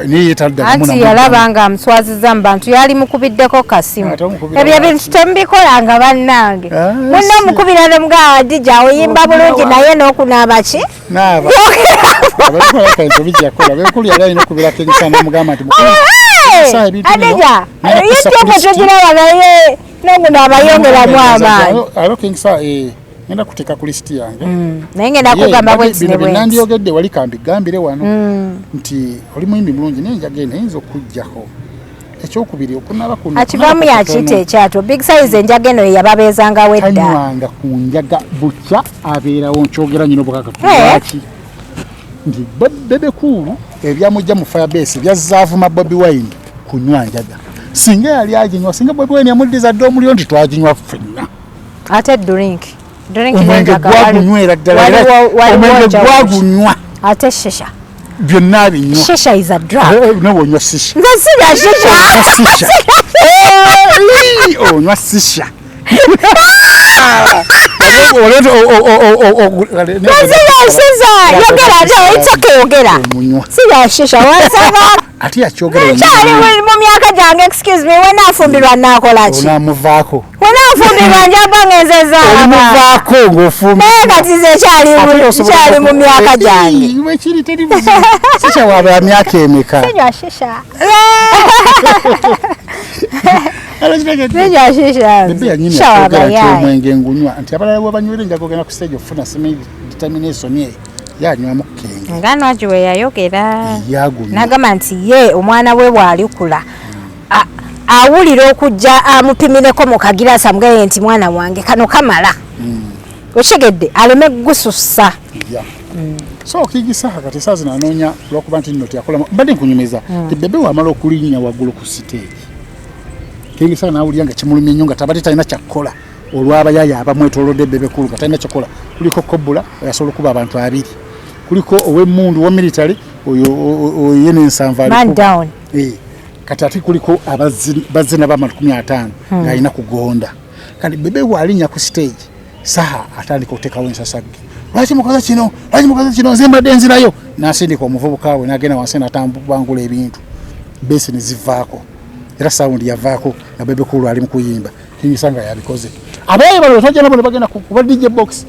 naye yetaddamu. Anti yalaba nga amuswaziza mu bantu, yali mukubiddeko kasimu. Ate omukubira Ebyo waaki? ebintu temubikolanga bannange. Ah, Munno si. mukubira nemugamba, "Dija oyimba bulungi, naye n'okunaaba ki?" Naaba abalikola ensobi gyakola. Bebe Cool yali alina okubira King Saha n'amugamba nti, "Mukulu, King Saha, ebintu bino Adija nina kussa ku youtube lisiti." togiraba, naye n'okunaaba yongeramu amaanyi. Alo King Saha, ngenda kuteeka ku lisiti yange. Naye ngenda Ye, kugamba bwenti bino ne bye bwenti. nandyogedde wali kambigambire wano nti oli muyimbi mulungi, naye njaga eno eyinza okujjako. Ekyokubiri, okunaaba kuno Akivaamu yakiyita ekyato. Big Size enjaga eno ye yababeezangawo edda. Tanywanga ku njaga bukya abeerawo, nkyogera nyina obukakafu. Eh. Lwaki nti Bebe Cool ebyamujja mu Firebase byazzaavuma Bobi Wine kunywa njaga. Singa yali aginywa, singa Bobi Wine yamuddiza dde omuliro nti twaginywa ffenna. Ate drink drink Omwenge n'enjaga gwagunywera ddala era waliwo omwenge enjawulo. gwagunywa. Ate shisha. Byonna abinywa. Shisha is a drug. Nawe onywa shisha? Nze sirya shisha. Onywa shisha? Eh, onywa shisha? Nze sirya shisha. Yogera ate, it's okay, yogera. Omunywa. Sirya shisha, wansaba. Ate yakyogera. Nkyali mu myaka gyange, excuse me, wenaafumbirwa naakola ki? Onamuvaako. Wenaafumbirwa njaba ngenzezaaba. Olimuvaako ng'ofumbirwa. Naye kati nze nkyali mu myaka gyange. Wekiri teri buzibu. Shisha waba myaka emeka? Sinywa shisha. Sinywa shisha. Bebe yanyini Shisha yakyogera nti wabayaye. omwenge ngunywa, nti abalala bwe banywera enjaga ogenda ku stage okufuna semi determination ye yanywamu kenge. Nga Nwagi we yayogera. Yagunywa. N'agamba nti ye omwana we bw'alikula awulira okujja amupimireko mu kagirasi amugaye nti mwana wange kano kamala, okitegedde, aleme gusussa. Yeah. So King Saha kati saa zino anoonya olwokuba nti nno teyakola. Mbadde nkunyumiza ti Bebe wamala okulinnya waggulu ku siteegi, King Saha n'awulira nga kimulumye nnyo, nga tabadde talina kyakkola olw'abayaaya abamwetoolodde. Bebe Cool nga talina kyakola, kuliko Kobula oyasobola okuba abantu abiri, kuliko ow'emmundu owa military oyo oyo ye n'ensanvu Man alikuba. down. Eh, kati ate kuliko bazina ba 50,000 ng'alina kugonda. Kati Bebe waalinnya ku stage, Saha atandika okuteekawo ensasagge: lwaki mukoze kino? Lwaki mukoze kino? Nze mbadde nzirayo. N'asindika omuvubuka we n'agenda wansi n'atambangula ebintu, bass ne zivaako, era sound yavaako nga Bebe Cool ali mu kuyimba. King Saha nga yabikoze. Abaye bano twajja nabo ne bagenda kuba DJ box.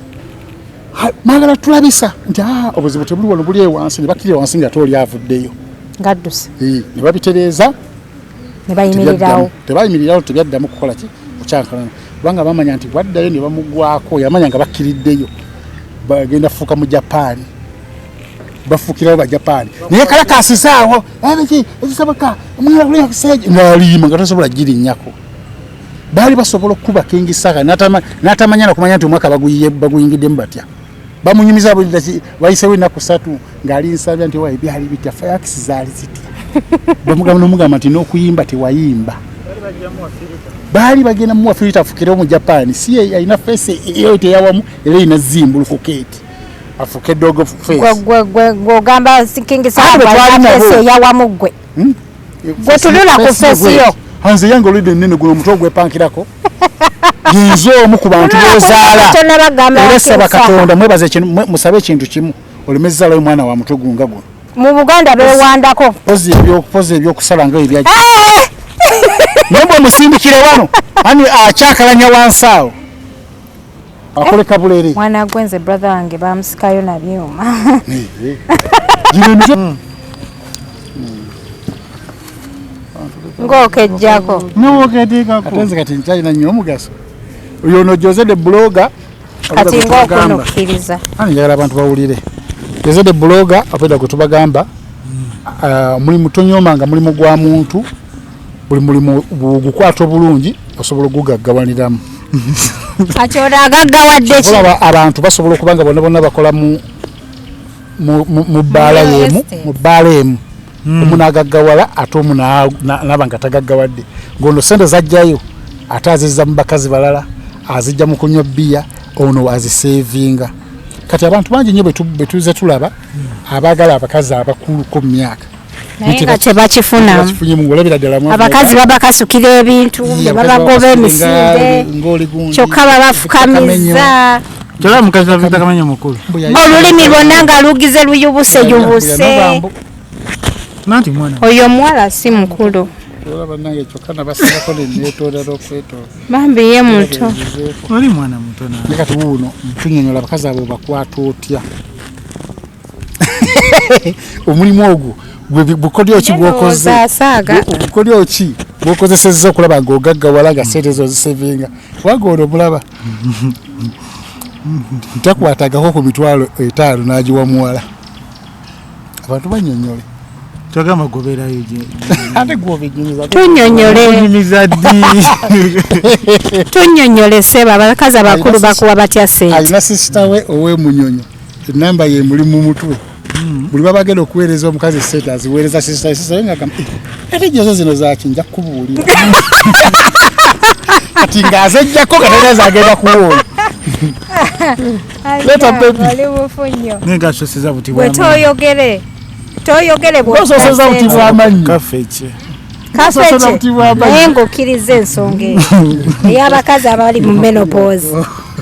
Ha, mwagala tulabisa nti ah, obuzibu tebuli wano, buli ewansi. Ne bakkirira wansi nga tooli avuddeyo. Ngadduse. Eh, ne babitereeza. Ne bayimirirawo. Tebayimirirawo, tebyaddamu kukola ki, kukyankalana, kubanga bamanya nti bwaddayo ne bamugwako. Yamanya nga bakkiriddeyo bagenda fuuka mu Japaani, bafuukirawo Bajapaani. Naye kalakasisaawo biki ekisoboka omwana ng'aliima nga tasobola girinnyako. Baali basobola okukuba King Saha n'atamanya nakumanya nti omwaka baguyingiddemu batya. Bamunyumiza wayisewo ennaku 3 ng'ali nsabya nti wayi byali bitya, fireworks zaali zitya. Bamugamba nomugamba nti n'okuyimba tewayimba. Baali bagenda muwa filter afukirewo mu Japan. Si ye alina face eyo teyawamu, era erina zimbulukukeeti afuke dog of face. Gwogamba King Saha Ate bwe twali nabo. face eyawamu ggwe? Hmm? Gwe tunula ku face yo. Nze yange olwedde ennene, guno omutwe ogwepankirako, nze omu ku bantu bozaala. Tonabagamba. Era saba Katonda, mwebaze ekintu, musabe ekintu kimu, oleme zaalayo omwana wa mutwe gunga guno. Mu Buganda bewandako. Pozi ebyokusala nga ebya naye bwe musindikire wano ani akyakalanya wansi awo akoleka bulere. Mwana gwe, nze brother wange bamusikayo na byuma. Gino emitwe Ng'okejjako. Ate nze kati nkyalina nnyo omugaso. Oyo ono Jose the Blogger. Kati ng'okunukkiriza. Ani njagala abantu bawulire Jose the Blogger apeda gwe tubagamba. Ah, mulimu tonyoma nga mulimu gwa muntu, buli mulimu gukwata obulungi osobola ogugaggawaniramu. Kati ono agaggawadde ki? Olaba abantu basobola okuba nga bonna bonna bakola mu bbaala Mu real y'emu, estate. mu bbaala emu, omu n'agaggawala ate omu n'aba nga tagaggawadde, ng'ono sente zajjayo ate azizza mu bakazi balala, azijja mu kunywa bbiya, ono aziseevinga. Kati abantu bangi nnyo betuze tulaba abaagala abakazi abakuluko mu myaka. Naye nga tebakifunamu. Bakifunyemu, olabira ddala Abakazi babakasukira ebintu ne babagoba emisinde, kyokka babafukamiza. Kyolaba mukazi wa Victor Kamenyo mukulu. Olulimi lwonna nga lugize luyubuseyubuse. Nanti mwana. Oyo omuwala si mukulu. Bannange, kyokka nabasibako neneetoola n'okwetoola. Bambi ye muto. Oli mwana muto na. Naye kati wuuno tunyonyola abakazi abo bakwata otya omulimu ogwo? Gwe bukodyo ki bwokoze? Ndowooza asaaga. Bukodyo ki bwokozesezza okulaba ng'ogaggawala nga sente zo zisevinga? Kubanga ono omulaba takwatagako ku 50,000 n'agiwa muwala. Abantu banyonyole. Kyagamba goberayo gye. Ate gwobinyumiza. Tunyonyole. Nyumiza ddi? Tunyonyole seba, abakazi abakulu bakuwa batya sente? Alina sisita we ow'emunyonyo, enamba ye muli mu mutwe. Buli babagenda okuweereza omukazi sente aziweereza sisita we. Sisita we ng'agamba, "Eh, ate jozo zino zaki? Nja kukubuulira." Kati ng'azejjako nga talina zagenda kuwoona. Leeta baby. Oli bufu nnyo. Naye nga asoseza buti Gwe bw'amannyo. toyogere, toyogere. Ososeza buti bw'amannyo. Kaffe ki? Ososeza buti bw'amannyo. Naye ng'okkiriza ensonga eyo ey'abakazi abali mu menopause,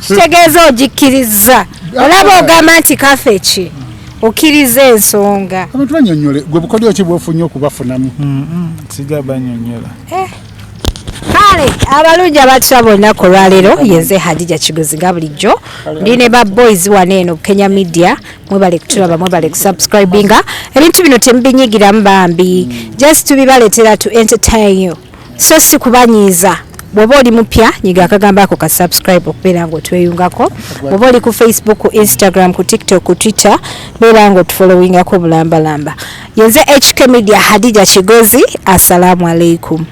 kitegeeza ogikkiriza. Olaba ogamba nti kafe ki, okkiriza ensonga. Abantu banyonyole, gwe bukodyo ki bwofunye okubafunamu? Sijja banyonyola. Kale abalungi abatulaba olunaku olwaleero, yenze Hadija Kigozi nga bulijjo ndi ne ba boys wano eno Kenya Media. Mwebale kutulaba, mwebale kusubscribinga. Ebintu bino temubinyigiramu bambi, just tubibaleetera to entertain you, so si kubanyiiza. Bw'oba oli mupya, nyiga akagambo ako ka subscribe okubeera ng'otweyungako. Bw'oba oli ku Facebook, ku Instagram, ku TikTok, ku Twitter, beera ng'otufollowingako bulambalamba. Yenze HK Media, Hadija Kigozi. Assalamu alaikum.